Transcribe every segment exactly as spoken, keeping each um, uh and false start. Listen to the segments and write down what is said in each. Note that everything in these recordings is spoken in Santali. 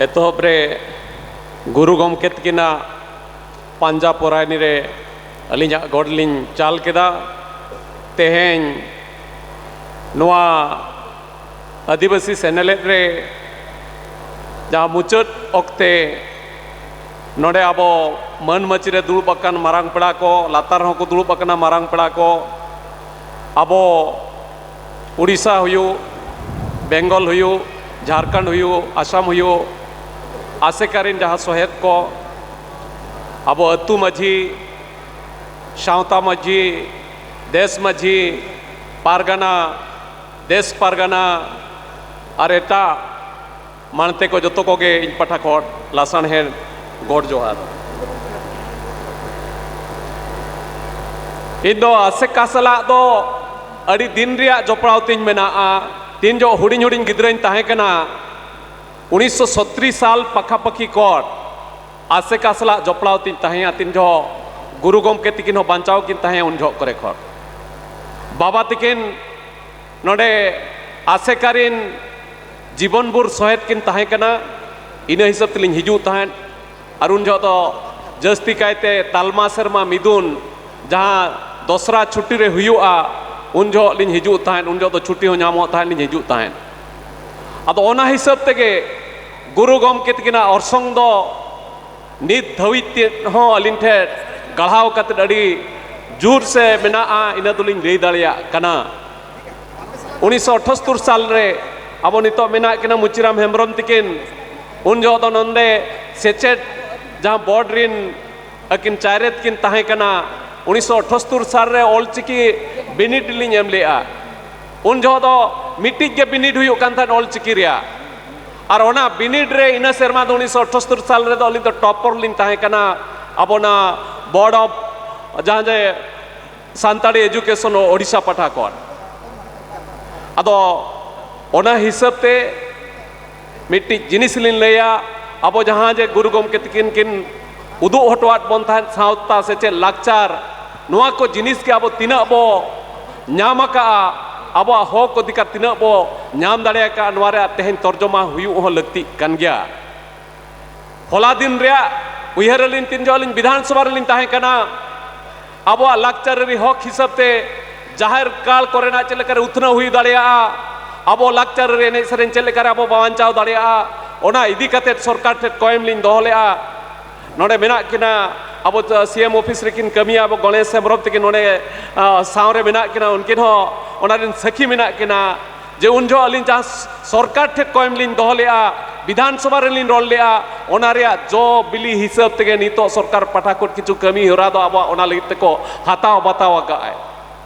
ᱮᱛᱚᱦᱚᱵ ᱨᱮ ᱜᱩᱨᱩ ᱜᱚᱢᱠᱮ ᱛᱟᱹᱠᱤᱱᱟᱜ ᱯᱟᱸᱡᱟ ᱯᱚᱨᱟᱭᱱᱤ ᱨᱮ ᱟᱹᱞᱤᱧᱟᱜ ᱜᱚᱰ ᱞᱤᱧ ᱪᱟᱞ ᱠᱮᱫᱟ᱾ ᱛᱮᱦᱮᱧ ᱱᱚᱣᱟ ᱟᱹᱫᱤᱵᱟᱹᱥᱤ ᱥᱮᱱᱮᱞᱮᱫ ᱨᱮ ᱡᱟᱦᱟᱸ ᱢᱩᱪᱟᱹᱫ ᱚᱠᱛᱮ ᱱᱚᱰᱮ ᱟᱵᱚ ᱢᱟᱹᱱ ᱢᱟᱹᱪᱤ ᱨᱮ ᱫᱩᱲᱩᱵ ᱟᱠᱟᱱ ᱢᱟᱨᱟᱝ ᱯᱮᱲᱟ ᱠᱚ, ᱞᱟᱛᱟᱨ ᱦᱚᱸᱠᱚ ᱫᱩᱲᱩᱵ ᱟᱠᱟᱱᱟ ᱢᱟᱨᱟᱝ ᱯᱮᱲᱟ ᱠᱚ, ᱟᱵᱚ ᱩᱲᱤᱥᱥᱟ ᱦᱩᱭᱩᱜ, ᱵᱮᱝᱜᱚᱞ ᱦᱩᱭᱩᱜ, ᱡᱷᱟᱲᱠᱷᱚᱸᱰ ᱦᱩᱭᱩᱜ, ᱟᱥᱟᱢ ᱦᱩᱭᱩᱜ, ᱟᱥᱮᱠᱟ ᱨᱮᱱ ᱡᱟᱦᱟᱸ ᱥᱚᱦᱮᱫ ᱠᱚ, ᱟᱵᱚ ᱟᱹᱛᱩ ᱢᱟᱹᱡᱷᱤ, ᱥᱟᱶᱛᱟ ᱢᱟᱹᱡᱷᱤ, ᱫᱮᱥ ᱢᱟᱹᱡᱷᱤ, ᱯᱟᱨᱜᱟᱱᱟ, ᱫᱮᱥ ᱯᱟᱨᱜᱟᱱᱟ ᱟᱨ ᱮᱴᱟᱜ ᱢᱟᱲᱛᱮ ᱠᱚ ᱡᱚᱛᱚ ᱠᱚᱜᱮ ᱤᱧ ᱯᱟᱦᱴᱟ ᱠᱷᱚᱱ ᱞᱟᱥᱟᱬᱦᱮᱫ ᱜᱚᱰ ᱡᱚᱦᱟᱨ᱾ ᱤᱧ ᱫᱚ ᱟᱥᱮᱠᱟ ᱥᱟᱞᱟᱜ ᱫᱚ ᱟᱹᱰᱤ ᱫᱤᱱ ᱨᱮᱭᱟᱜ ᱡᱚᱯᱲᱟᱣ ᱛᱤᱧ ᱢᱮᱱᱟᱜᱼᱟ᱾ ᱛᱤᱱ ᱡᱚᱦᱚᱜ ᱦᱩᱰᱤᱧ ᱦᱩᱰᱤᱧ ᱜᱤᱫᱽᱨᱟᱹᱧ ᱛᱟᱦᱮᱸ ᱠᱟᱱᱟ, ᱩᱱᱤᱥᱥᱚ ᱥᱚᱛᱨᱤᱥ ᱥᱟᱞ ᱯᱟᱠᱷᱟᱯᱟᱠᱷᱤ ᱠᱷᱚᱱ ᱟᱥᱮᱠᱟ ᱥᱟᱞᱟᱜ ᱡᱚᱯᱲᱟᱣ ᱛᱤᱧ ᱛᱟᱦᱮᱸᱭᱟ᱾ ᱛᱤᱱ ᱡᱚᱦᱚᱜ ᱜᱩᱨᱩ ᱜᱚᱢᱠᱮ ᱛᱤᱠᱤᱱ ᱦᱚᱸ ᱵᱟᱧᱪᱟᱣ ᱠᱤᱱ ᱛᱟᱦᱮᱸᱭᱟ, ᱩᱱ ᱡᱚᱦᱚᱜ ᱠᱚᱨᱮ ᱠᱷᱚᱱ ᱵᱟᱵᱟ ᱛᱤᱠᱤᱱ ᱱᱚᱰᱮ ᱟᱥᱮᱠᱟ ᱨᱤᱱ ᱡᱤᱵᱚᱱ ᱵᱷᱳᱨ ᱥᱚᱦᱮᱫ ᱠᱤᱱ ᱛᱟᱦᱮᱸ ᱠᱟᱱᱟ᱾ ᱤᱱᱟᱹ ᱦᱤᱥᱟᱹᱵ ᱛᱮᱞᱤᱧ ᱦᱤᱡᱩᱜ ᱛᱟᱦᱮᱸᱫ᱾ ᱟᱨ ᱩᱱ ᱡᱚᱦᱚᱜ ᱫᱚ ᱡᱟᱹᱥᱛᱤ ᱠᱟᱭᱛᱮ ᱛᱟᱞᱢᱟ ᱥᱮᱨᱢᱟ ᱢᱤᱫᱩᱱ ᱡᱟᱦᱟᱸ ᱫᱚᱥᱨᱟ ᱪᱷᱩᱴᱤ ᱨᱮ ᱦᱩᱭᱩᱜᱼᱟ, ᱩᱱ ᱡᱚᱦᱚᱜ ᱞᱤᱧ ᱦᱤᱡᱩᱜ ᱛᱟᱦᱮᱸᱫ᱾ ᱩᱱ ᱡᱚᱦᱚᱜ ᱫᱚ ᱪᱷᱩᱴᱤ ᱦᱚᱸ ᱧᱟᱢᱚᱜ ᱛᱟᱦᱮᱸᱫ, ᱞᱤᱧ ᱦᱤᱡᱩᱜ ᱛᱟᱦᱮᱸᱫ᱾ ᱟᱫᱚ ᱚᱱᱟ ᱦᱤᱥᱟᱹᱵ ᱛᱮᱜᱮ ᱜᱩᱨᱩ ᱜᱚᱢᱠᱮ ᱛᱟᱹᱠᱤᱱᱟᱜ ᱚᱨᱥᱚᱝ ᱫᱚ ᱱᱤᱛ ᱫᱷᱟᱹᱵᱤᱡ ᱛᱮ ᱦᱚᱸ ᱟᱹᱞᱤᱧ ᱴᱷᱮᱱ ᱜᱟᱲᱦᱟᱣ ᱠᱟᱛᱮᱫ ᱟᱹᱰᱤ ᱡᱳᱨ ᱥᱮ ᱢᱮᱱᱟᱜᱼᱟ, ᱤᱱᱟᱹ ᱫᱚᱞᱤᱧ ᱞᱟᱹᱭ ᱫᱟᱲᱮᱭᱟᱜ ᱠᱟᱱᱟ᱾ ᱩᱱᱤᱥᱥᱚ ᱟᱴᱷᱟᱛᱛᱳᱨ ᱥᱟᱞ ᱨᱮ ᱟᱵᱚ ᱱᱤᱛᱚᱜ ᱢᱮᱱᱟᱜ ᱠᱤᱱᱟ ᱢᱩᱪᱤᱨᱟᱢ ᱦᱮᱢᱵᱨᱚᱢ ᱛᱤᱠᱤᱱ, ᱩᱱ ᱡᱚᱦᱚᱜ ᱫᱚ ᱱᱚᱰᱮ ᱥᱮᱪᱮᱫ ᱡᱟᱦᱟᱸ ᱵᱳᱨᱰ ᱨᱤᱱ ᱟᱹᱠᱤᱱ ᱪᱟᱭᱨᱮᱛ ᱠᱤᱱ ᱛᱟᱦᱮᱸ ᱠᱟᱱᱟ᱾ ᱩᱱᱤᱥᱥᱚ ᱟᱴᱷᱟᱛᱛᱳᱨ ᱥᱟᱞ ᱨᱮ ᱚᱞᱪᱤᱠᱤ ᱵᱤᱱᱤᱰ ᱞᱤᱧ ᱮᱢ ᱞᱮᱜᱼᱟ᱾ ᱩᱱ ᱡᱚᱦᱚᱜ ᱫᱚ ᱢᱤᱫᱴᱤᱡ ᱜᱮ ᱵᱤᱱᱤᱰ ᱦᱩᱭᱩᱜ ᱠᱟᱱ ᱛᱟᱦᱮᱸᱫ ᱚᱞᱪᱤᱠᱤ ᱨᱮᱭᱟᱜ᱾ ᱟᱨ ᱚᱱᱟ ᱵᱤᱱᱤᱰ ᱨᱮ ᱤᱱᱟᱹ ᱥᱮᱨᱢᱟ ᱫᱚ ᱩᱱᱤᱥᱥᱚ ᱟᱴᱷᱟᱛᱛᱳᱨ ᱥᱟᱞ ᱨᱮᱫᱚ ᱟᱹᱞᱤᱧ ᱫᱚ ᱴᱚᱯᱚᱨ ᱞᱤᱧ ᱛᱟᱦᱮᱸ ᱠᱟᱱᱟ ᱟᱵᱚᱱᱟᱜ ᱵᱳᱨᱰ ᱚᱯᱷ ᱡᱟᱦᱟᱸ ᱡᱮ ᱥᱟᱱᱛᱟᱲᱤ ᱮᱡᱩᱠᱮᱥᱚᱱ ᱳᱰᱤᱥᱟ ᱯᱟᱦᱴᱟ ᱠᱷᱚᱱ᱾ ᱟᱫᱚ ᱚᱱᱟ ᱦᱤᱥᱟᱹᱵ ᱛᱮ ᱢᱤᱫᱴᱤᱡ ᱡᱤᱱᱤᱥ ᱞᱤᱧ ᱞᱟᱹᱭᱟ, ᱟᱵᱚ ᱡᱟᱦᱟᱸ ᱡᱮ ᱜᱩᱨᱩ ᱜᱚᱢᱠᱮ ᱛᱤᱠᱤᱱ ᱠᱤᱱ ᱩᱫᱩᱜ ᱦᱚᱴᱚᱣᱟᱫ ᱵᱚᱱ ᱛᱟᱦᱮᱸᱫ ᱥᱟᱶᱛᱟ ᱥᱮᱪᱮᱫ ᱞᱟᱠᱪᱟᱨ, ᱱᱚᱣᱟ ᱠᱚ ᱡᱤᱱᱤᱥ ᱜᱮ ᱟᱵᱚ ᱛᱤᱱᱟᱹᱜ ᱵᱚ ᱧᱟᱢ ᱟᱠᱟᱜᱼᱟ, ᱟᱵᱚᱣᱟᱜ ᱦᱚᱠ ᱚᱫᱷᱤᱠᱟᱨ ᱛᱤᱱᱟᱹᱜ ᱵᱚ ᱧᱟᱢ ᱫᱟᱲᱮ ᱟᱠᱟᱫᱼᱟ, ᱱᱚᱣᱟ ᱨᱮᱭᱟᱜ ᱛᱮᱦᱮᱧ ᱛᱚᱨᱡᱚᱢᱟ ᱦᱩᱭᱩᱜ ᱦᱚᱸ ᱞᱟᱹᱠᱛᱤᱜ ᱠᱟᱱ ᱜᱮᱭᱟ᱾ ᱦᱚᱞᱟ ᱫᱤᱱ ᱨᱮᱭᱟᱜ ᱩᱭᱦᱟᱹᱨ ᱟᱹᱞᱤᱧ, ᱛᱤᱱ ᱡᱚᱦᱚᱜ ᱟᱹᱞᱤᱧ ᱵᱤᱫᱷᱟᱱ ᱥᱚᱵᱷᱟ ᱨᱮᱞᱤᱧ ᱛᱟᱦᱮᱸ ᱠᱟᱱᱟ, ᱟᱵᱚᱣᱟᱜ ᱞᱟᱠᱪᱟᱨ ᱟᱹᱨᱤ ᱦᱚᱠ ᱦᱤᱥᱟᱹᱵ ᱛᱮ ᱡᱟᱦᱮᱨ ᱜᱟᱲ ᱠᱚᱨᱮᱱᱟᱜ ᱪᱮᱫ ᱞᱮᱠᱟᱨᱮ ᱩᱛᱱᱟᱹᱣ ᱦᱩᱭ ᱫᱟᱲᱮᱭᱟᱜᱼᱟ, ᱟᱵᱚ ᱞᱟᱠᱪᱟᱨ ᱟᱹᱨᱤ ᱮᱱᱮᱡ ᱥᱮᱨᱮᱧ ᱪᱮᱫ ᱞᱮᱠᱟᱨᱮ ᱟᱵᱚ ᱵᱟᱧᱪᱟᱣ ᱫᱟᱲᱮᱭᱟᱜᱼᱟ, ᱚᱱᱟ ᱤᱫᱤ ᱠᱟᱛᱮᱫ ᱥᱚᱨᱠᱟᱨ ᱴᱷᱮᱱ ᱠᱚᱭᱮᱢ ᱞᱤᱧ ᱫᱚᱦᱚ ᱞᱮᱫᱼᱟ᱾ ᱱᱚᱰᱮ ᱢᱮᱱᱟᱜ ᱠᱤᱱᱟ, ᱟᱵᱚ ᱥᱤ ᱮᱢ ᱚᱯᱷᱤᱥ ᱨᱮᱠᱤᱱ ᱠᱟᱹᱢᱤᱭᱟ, ᱟᱵᱚ ᱜᱚᱬᱮᱥ ᱦᱮᱢᱵᱨᱚᱢ ᱛᱟᱹᱠᱤᱱ ᱱᱚᱰᱮ, ᱟᱸ, ᱥᱟᱶᱨᱮ ᱢᱮᱱᱟᱜ ᱠᱤᱱᱟ, ᱩᱱᱠᱤᱱ ᱦᱚᱸ ᱚᱱᱟ ᱨᱮᱱ ᱥᱟᱹᱠᱷᱤ ᱢᱮᱱᱟᱜ ᱠᱤᱱᱟ᱾ ᱡᱮ ᱩᱱ ᱡᱚᱦᱚᱜ ᱟᱹᱞᱤᱧ ᱡᱟᱦᱟᱸ ᱥᱚᱨᱠᱟᱨ ᱴᱷᱮᱱ ᱠᱚᱭᱮᱢ ᱞᱤᱧ ᱫᱚᱦᱚ ᱞᱮᱫᱼᱟ, ᱵᱤᱫᱷᱟᱱ ᱥᱚᱵᱷᱟ ᱨᱮᱞᱤᱧ ᱨᱚᱲ ᱞᱮᱫᱼᱟ, ᱚᱱᱟ ᱨᱮᱭᱟᱜ ᱡᱚ ᱵᱤᱞᱤ ᱦᱤᱥᱟᱹᱵ ᱛᱮᱜᱮ ᱱᱤᱛᱚᱜ ᱥᱚᱨᱠᱟᱨ ᱯᱟᱦᱴᱟ ᱠᱷᱚᱱ ᱠᱤᱪᱷᱩ ᱠᱟᱹᱢᱤ ᱦᱚᱨᱟ ᱫᱚ ᱟᱵᱚᱣᱟᱜ ᱚᱱᱟ ᱞᱟᱹᱜᱤᱫ ᱛᱮᱠᱚ ᱦᱟᱛᱟᱣ ᱵᱟᱛᱟᱣ ᱟᱠᱟᱫᱼᱟ᱾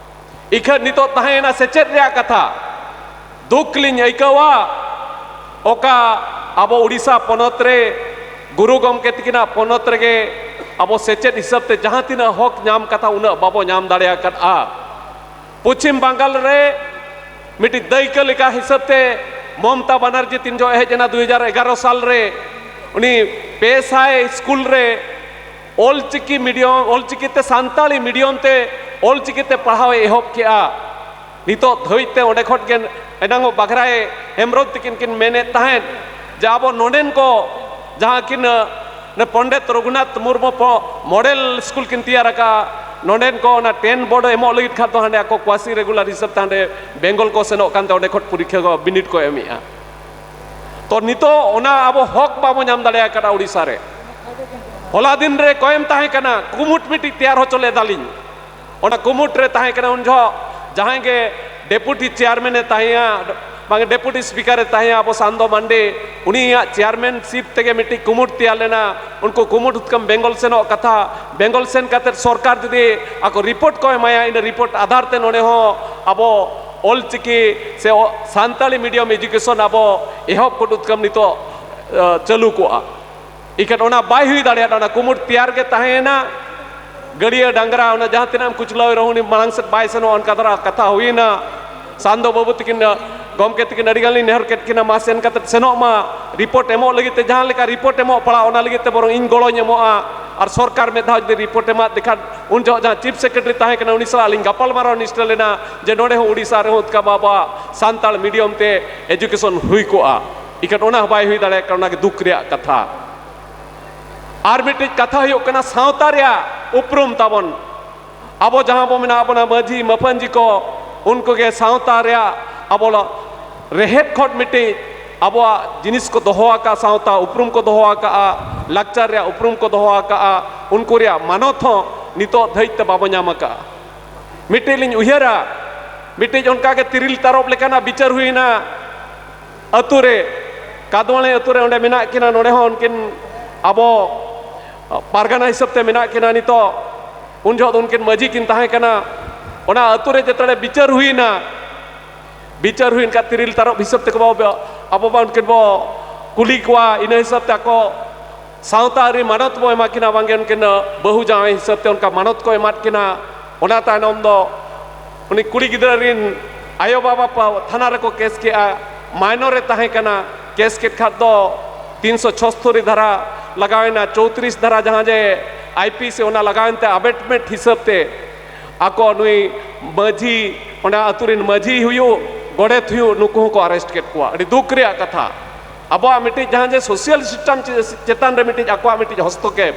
ᱤᱠᱷᱟᱹᱱ ᱱᱤᱛᱚᱜ ᱛᱟᱦᱮᱸᱭᱮᱱᱟ ᱥᱮᱪᱮᱫ ᱨᱮᱭᱟᱜ ᱠᱟᱛᱷᱟ᱾ ᱫᱩᱠ ᱞᱤᱧ ᱟᱹᱭᱠᱟᱹᱣᱟ, ᱚᱠᱟ ᱟᱵᱚ ᱩᱲᱤᱥᱥᱟ ᱯᱚᱱᱚᱛ ᱨᱮ ᱜᱩᱨᱩ ᱜᱚᱢᱠᱮ ᱛᱤᱠᱤᱱᱟᱜ ᱯᱚᱱᱚᱛ ᱨᱮᱜᱮ ᱟᱵᱚ ᱥᱮᱪᱮᱫ ᱦᱤᱥᱟᱹᱵ ᱛᱮ ᱡᱟᱦᱟᱸ ᱛᱤᱱᱟᱹᱜ ᱦᱚᱠ ᱧᱟᱢ ᱠᱟᱛᱷᱟ, ᱩᱱᱟᱹᱜ ᱵᱟᱵᱚ ᱧᱟᱢ ᱫᱟᱲᱮ ᱟᱠᱟᱫᱼᱟ᱾ ᱯᱚᱪᱷᱤᱢ ᱵᱟᱝᱜᱟᱞ ᱨᱮ ᱢᱤᱫᱴᱤᱡ ᱫᱟᱹᱭᱠᱟᱹ ᱞᱮᱠᱟ ᱦᱤᱥᱟᱹᱵ ᱛᱮ ᱢᱚᱢᱛᱟ ᱵᱟᱱᱟᱨᱡᱤ ᱛᱤᱱ ᱡᱚᱦᱚᱜ ᱦᱮᱡ ᱮᱱᱟ ᱫᱩ ᱦᱟᱡᱟᱨ ᱮᱜᱟᱨᱚ ᱥᱟᱞ ᱨᱮ, ᱩᱱᱤ ᱯᱮ ᱥᱟᱭ ᱥᱠᱩᱞ ᱨᱮ ᱚᱞᱪᱤᱠᱤ ᱢᱤᱰᱤᱭᱟᱢ, ᱚᱞᱪᱤᱠᱤ ᱛᱮ, ᱥᱟᱱᱛᱟᱲᱤ ᱢᱤᱰᱤᱭᱟᱢ ᱛᱮ ᱚᱞᱪᱤᱠᱤ ᱛᱮ ᱯᱟᱲᱦᱟᱣ ᱮ ᱮᱦᱚᱵ ᱠᱮᱜᱼᱟ᱾ ᱱᱤᱛᱚᱜ ᱫᱷᱟᱹᱵᱤᱡ ᱛᱮ ᱚᱸᱰᱮ ᱠᱷᱚᱱ ᱜᱮ ᱮᱱᱟᱝᱚᱜ ᱵᱟᱜᱷᱨᱟᱭ ᱦᱮᱢᱵᱨᱚᱢ ᱛᱤᱠᱤᱱ ᱠᱤᱱ ᱢᱮᱱᱮᱫ ᱛᱟᱦᱮᱸᱫ ᱡᱮ ᱟᱵᱚ ᱱᱚᱰᱮᱱ ᱠᱚ ᱡᱟᱦᱟᱸ ᱠᱤᱱ, ᱟᱸ, ᱯᱚᱱᱰᱤᱛ ᱨᱚᱜᱷᱩᱱᱟᱛᱷ ᱢᱩᱨᱢᱩ ᱯᱚ-, ᱢᱚᱰᱮᱞ ᱥᱠᱩᱞ ᱠᱤᱱ ᱛᱮᱭᱟᱨ ᱟᱠᱟᱫᱼᱟ, ᱱᱚᱰᱮᱱ ᱠᱚ ᱚᱱᱟ ᱴᱮᱱ ᱵᱳᱨᱰ ᱮᱢᱚᱜ ᱞᱟᱹᱜᱤᱫ ᱠᱷᱟᱱ ᱫᱚ ᱦᱟᱸᱰᱮ ᱟᱠᱚ ᱠᱚᱣᱟᱥᱤ ᱨᱮᱜᱩᱞᱟᱨ ᱦᱤᱥᱟᱹᱵ ᱛᱮ ᱦᱟᱸᱰᱮ ᱵᱮᱝᱜᱚᱞ ᱠᱚ ᱥᱮᱱᱚᱜ ᱠᱟᱱᱛᱮ ᱚᱸᱰᱮ ᱠᱷᱚᱱ ᱯᱚᱨᱤᱠᱠᱷᱟ ᱠᱚ, ᱵᱤᱱᱤᱰ ᱠᱚ ᱮᱢᱮᱜᱼᱟ᱾ ᱛᱚ ᱱᱤᱛᱚᱜ ᱚᱱᱟ ᱟᱵᱚ ᱦᱚᱠ ᱵᱟᱵᱚ ᱧᱟᱢ ᱫᱟᱲᱮ ᱟᱠᱟᱫᱼᱟ ᱩᱲᱤᱥᱥᱟ ᱨᱮ᱾ ᱦᱚᱞᱟ ᱫᱤᱱ ᱨᱮ ᱠᱚᱭᱮᱢ ᱛᱟᱦᱮᱸ ᱠᱟᱱᱟ, ᱠᱩᱢᱩᱴ ᱢᱤᱫᱴᱤᱡ ᱛᱮᱭᱟᱨ ᱦᱚᱪᱚ ᱞᱮᱫᱟᱞᱤᱧ᱾ ᱚᱱᱟ ᱠᱩᱢᱩᱴ ᱨᱮ ᱛᱟᱦᱮᱸ ᱠᱟᱱᱟ ᱩᱱ ᱡᱚᱦᱚᱜ ᱡᱟᱦᱟᱸᱭ ᱜᱮ ᱰᱮᱯᱩᱴᱤ ᱪᱮᱭᱟᱨᱢᱮᱱ ᱮ ᱛᱟᱦᱮᱸᱭᱟ, ᱵᱟᱝ, ᱰᱮᱯᱩᱴᱤ ᱥᱯᱤᱠᱟᱨ ᱮ ᱛᱟᱦᱮᱸᱭᱟ ᱟᱵᱚ ᱥᱟᱱᱫᱚ ᱢᱟᱱᱰᱤ, ᱩᱱᱤᱭᱟᱜ ᱪᱮᱭᱟᱨᱢᱮᱱᱥᱤᱯ ᱛᱮᱜᱮ ᱢᱤᱫᱴᱤᱡ ᱠᱩᱢᱩᱴ ᱛᱮᱭᱟᱨ ᱞᱮᱱᱟ᱾ ᱩᱱᱠᱩ ᱠᱩᱢᱩᱴ ᱦᱩᱛᱠᱟᱹᱢ ᱵᱮᱝᱜᱚᱞ ᱥᱮᱱᱚᱜ ᱠᱟᱛᱷᱟ, ᱵᱮᱝᱜᱚᱞ ᱥᱮᱱ ᱠᱟᱛᱮᱫ ᱥᱚᱨᱠᱟᱨ ᱡᱩᱫᱤ ᱟᱠᱚ ᱨᱤᱯᱳᱨᱴ ᱠᱚ ᱮᱢᱟᱭᱟ, ᱤᱱᱟᱹ ᱨᱤᱯᱳᱨᱴ ᱟᱫᱷᱟᱨ ᱛᱮ ᱱᱚᱰᱮ ᱦᱚᱸ ᱟᱵᱚ ᱚᱞᱪᱤᱠᱤ ᱥᱮ ᱚ-, ᱥᱟᱱᱛᱟᱲᱤ ᱢᱤᱰᱤᱭᱟᱢ ᱮᱡᱩᱠᱮᱥᱚᱱ ᱟᱵᱚ ᱮᱦᱚᱵ ᱠᱚ ᱦᱩᱛᱠᱟᱹᱢ ᱱᱤᱛᱚᱜ, ᱟᱹ, ᱪᱟᱹᱞᱩ ᱠᱚᱜᱼᱟ᱾ ᱤᱠᱷᱟᱹᱱ ᱚᱱᱟ ᱵᱟᱭ ᱦᱩᱭ ᱫᱟᱲᱮᱭᱟᱫᱟ, ᱚᱱᱟ ᱠᱩᱢᱩᱴ ᱛᱮᱭᱟᱨ ᱜᱮ ᱛᱟᱦᱮᱸᱭᱮᱱᱟ᱾ ᱜᱟᱹᱰᱭᱟᱹ ᱰᱟᱝᱨᱟ ᱚᱱᱟ ᱡᱟᱦᱟᱸ ᱛᱤᱱᱟᱹᱜ ᱮᱢ ᱠᱩᱪᱞᱟᱹᱣ ᱨᱮᱦᱚᱸ ᱩᱱᱤ ᱢᱟᱲᱟᱝ ᱥᱮᱫ ᱵᱟᱭ ᱥᱮᱱᱚᱜᱼᱟ, ᱚᱱᱠᱟ ᱫᱷᱟᱨᱟ ᱠᱟᱛᱷᱟ ᱦᱩᱭᱮᱱᱟ᱾ ᱥᱟᱱᱫᱚ ᱵᱟᱹᱵᱩ ᱛᱤᱠᱤᱱ, ᱜᱚᱢᱠᱮ ᱛᱤᱠᱤᱱ ᱟᱹᱰᱤ ᱜᱟᱱ ᱞᱤᱧ ᱱᱮᱦᱚᱨ ᱠᱮᱫ ᱠᱤᱱᱟ, ᱢᱟ ᱥᱮᱱ ᱠᱟᱛᱮᱫ ᱥᱮᱱᱚᱜ ᱢᱟ, ᱨᱤᱯᱳᱨᱴ ᱮᱢᱚᱜ ᱞᱟᱹᱜᱤᱫ ᱛᱮ ᱡᱟᱦᱟᱸ ᱞᱮᱠᱟ ᱨᱤᱯᱳᱨᱴ ᱮᱢᱚᱜ ᱯᱟᱲᱟᱜ ᱚᱱᱟ ᱞᱟᱹᱜᱤᱫ ᱛᱮ ᱵᱚᱨᱚᱝ ᱤᱧ ᱜᱚᱲᱚᱧ ᱮᱢᱚᱜᱼᱟ᱾ ᱟᱨ ᱥᱚᱨᱠᱟᱨ ᱢᱤᱫ ᱫᱷᱟᱣ ᱡᱩᱫᱤ ᱨᱤᱯᱳᱨᱴ ᱮᱢᱟᱫ ᱞᱮᱠᱷᱟᱱ ᱩᱱ ᱡᱚᱦᱚᱜ ᱡᱟᱦᱟᱸ ᱪᱤᱯ ᱥᱮᱠᱨᱮᱴᱟᱨᱤ ᱛᱟᱦᱮᱸ ᱠᱟᱱᱟ ᱩᱱᱤ ᱥᱟᱞᱟᱜ ᱟᱹᱞᱤᱧ ᱜᱟᱯᱟᱞ ᱢᱟᱨᱟᱣ ᱱᱤᱥᱴᱟᱹ ᱞᱮᱱᱟ ᱡᱮ ᱱᱚᱰᱮ ᱦᱚᱸ ᱩᱲᱤᱥᱥᱟ ᱨᱮᱦᱚᱸ ᱚᱱᱠᱟ ᱵᱟᱵᱟ ᱥᱟᱱᱛᱟᱲ ᱢᱤᱰᱤᱭᱟᱢ ᱛᱮ ᱮᱡᱩᱠᱮᱥᱚᱱ ᱦᱩᱭ ᱠᱚᱜᱼᱟ᱾ ᱤᱠᱷᱟᱹᱱ ᱚᱱᱟ ᱦᱚᱸ ᱵᱟᱭ ᱦᱩᱭ ᱫᱟᱲᱮᱭᱟᱜ ᱠᱟᱱᱟ, ᱚᱱᱟᱜᱮ ᱫᱩᱠ ᱨᱮᱭᱟᱜ ᱠᱟᱛᱷᱟ᱾ ᱟᱨ ᱢᱤᱫᱴᱤᱡ ᱠᱟᱛᱷᱟ ᱦᱩᱭᱩᱜ ᱠᱟᱱᱟ ᱥᱟᱶᱛᱟ ᱨᱮᱭᱟᱜ ᱩᱯᱨᱩᱢ ᱛᱟᱵᱚᱱ᱾ ᱟᱵᱚ ᱡᱟᱦᱟᱸ ᱵᱚ ᱢᱮᱱᱟᱜ ᱵᱚᱱᱟ ᱢᱟᱹᱡᱷᱤ ᱢᱟᱯᱟᱹᱱᱡᱷᱤ ᱠᱚ, ᱩᱱᱠᱩ ᱜᱮ ᱥᱟᱶᱛᱟ ᱨᱮᱭᱟᱜ ᱟᱵᱚ ᱞᱟ-, ᱨᱮᱦᱮᱫ ᱠᱷᱚᱱ ᱢᱤᱫᱴᱤᱡ ᱟᱵᱚᱣᱟᱜ ᱡᱤᱱᱤᱥ ᱠᱚ ᱫᱚᱦᱚ ᱟᱠᱟᱫᱼᱟ, ᱥᱟᱶᱛᱟ ᱩᱯᱨᱩᱢ ᱠᱚ ᱫᱚᱦᱚ ᱟᱠᱟᱫᱼᱟ, ᱞᱟᱠᱪᱟᱨ ᱨᱮᱭᱟᱜ ᱩᱯᱨᱩᱢ ᱠᱚ ᱫᱚᱦᱚ ᱟᱠᱟᱫᱼᱟ, ᱩᱱᱠᱩ ᱨᱮᱭᱟᱜ ᱢᱟᱱᱚᱛ ᱦᱚᱸ ᱱᱤᱛᱚᱜ ᱫᱷᱟᱹᱨᱤᱡ ᱛᱮ ᱵᱟᱵᱚ ᱧᱟᱢ ᱟᱠᱟᱫᱼᱟ᱾ ᱢᱤᱫᱴᱤᱡ ᱞᱤᱧ ᱩᱭᱦᱟᱹᱨᱟ, ᱢᱤᱫᱴᱤᱡ ᱚᱱᱠᱟᱜᱮ ᱛᱤᱨᱤᱞ ᱛᱟᱨᱚᱵ ᱞᱮᱠᱟᱱᱟᱜ ᱵᱤᱪᱟᱹᱨ ᱦᱩᱭᱱᱟ ᱟᱹᱛᱩ ᱨᱮ, ᱠᱟᱫᱣᱟᱲᱤ ᱟᱹᱛᱩ ᱨᱮ ᱚᱸᱰᱮ ᱢᱮᱱᱟᱜ ᱠᱤᱱᱟ, ᱱᱚᱰᱮ ᱦᱚᱸ ᱩᱱᱠᱤᱱ ᱟᱵᱚ ᱯᱟᱨᱜᱟᱱᱟ ᱦᱤᱥᱟᱹᱵ ᱛᱮ ᱢᱮᱱᱟᱜ ᱠᱤᱱᱟ ᱱᱤᱛᱚᱜ᱾ ᱩᱱ ᱡᱚᱦᱚᱜ ᱫᱚ ᱩᱱᱠᱤᱱ ᱢᱟᱹᱡᱷᱤ ᱠᱤᱱ ᱛᱟᱦᱮᱸ ᱠᱟᱱᱟ᱾ ᱚᱱᱟ ᱟᱹᱛᱩ ᱨᱮ ᱡᱮᱛᱮ ᱵᱤᱪᱟᱹᱨ ᱦᱩᱭᱱᱟ, ᱵᱤᱪᱟᱹᱨ ᱦᱩᱭᱮᱱ ᱠᱷᱟᱱ ᱛᱤᱨᱤᱞ ᱛᱟᱨᱚᱵ ᱦᱤᱥᱟᱹᱵ ᱛᱮᱠᱚ ᱵᱚ-, ᱟᱵᱚ ᱵᱚ ᱩᱱᱠᱤᱱ ᱵᱚ ᱠᱩᱞᱤ ᱠᱚᱣᱟ, ᱤᱱᱟᱹ ᱦᱤᱥᱟᱹᱵ ᱛᱮ ᱟᱠᱚ ᱥᱟᱶᱛᱟ ᱟᱹᱨᱤ ᱢᱟᱱᱚᱛ ᱵᱚ ᱮᱢᱟ ᱠᱤᱱᱟ, ᱵᱟᱝᱜᱮ ᱩᱱᱠᱤᱱ ᱵᱟᱹᱦᱩ ᱡᱟᱶᱟᱭ ᱦᱤᱥᱟᱹᱵ ᱛᱮ ᱚᱱᱠᱟ ᱢᱟᱱᱚᱛ ᱠᱚ ᱮᱢᱟᱫ ᱠᱤᱱᱟ᱾ ᱚᱱᱟ ᱛᱟᱭᱱᱚᱢ ᱫᱚ ᱩᱱᱤ ᱠᱩᱲᱤ ᱜᱤᱫᱽᱨᱟᱹ ᱨᱤᱱ ᱟᱭᱳ ᱵᱟᱵᱟ ᱯᱟ-, ᱛᱷᱟᱱᱟ ᱨᱮᱠᱚ ᱠᱮᱥ ᱠᱮᱜᱼᱟ, ᱢᱟᱭᱱᱚᱨ ᱨᱮ ᱛᱟᱦᱮᱸ ᱠᱟᱱᱟ᱾ ᱠᱮᱥ ᱠᱮᱫ ᱠᱷᱟᱱ ᱫᱚ ᱛᱤᱱᱥᱚ ᱪᱷᱚᱥᱛᱚᱨᱤ ᱫᱷᱟᱨᱟ ᱞᱟᱜᱟᱣᱮᱱᱟ, ᱪᱳᱭᱛᱨᱤᱥ ᱫᱷᱟᱨᱟ ᱡᱟᱦᱟᱸ ᱡᱮ ᱟᱭ ᱯᱤ ᱥᱤ ᱚᱱᱟ ᱞᱟᱜᱟᱣᱮᱱ ᱛᱮ ᱟᱵᱮᱴᱢᱮᱱᱴ ᱦᱤᱥᱟᱹᱵ ᱛᱮ ᱟᱠᱚ ᱱᱩᱭ ᱢᱟᱹᱡᱷᱤ, ᱚᱱᱟ ᱟᱹᱛᱩ ᱨᱤᱱ ᱢᱟᱹᱡᱷᱤ ᱦᱩᱭᱩᱜ, ᱜᱚᱰᱮᱛ ᱦᱩᱭᱩᱜ, ᱱᱩᱠᱩ ᱦᱚᱸᱠᱚ ᱟᱨᱮᱥᱴ ᱠᱮᱫ ᱠᱚᱣᱟ᱾ ᱟᱹᱰᱤ ᱫᱩᱠ ᱨᱮᱭᱟᱜ ᱠᱟᱛᱷᱟ᱾ ᱟᱵᱚᱣᱟᱜ ᱢᱤᱫᱴᱤᱡ ᱡᱟᱦᱟᱸ ᱡᱮ ᱥᱳᱥᱤᱭᱟᱞ ᱥᱤᱥᱴᱮᱢ ᱪᱮ-, ᱪᱮᱛᱟᱱ ᱨᱮ ᱢᱤᱫᱴᱤᱡ ᱟᱠᱚᱣᱟᱜ ᱢᱤᱫᱴᱤᱡ ᱦᱚᱥᱛᱚᱠᱮᱯ᱾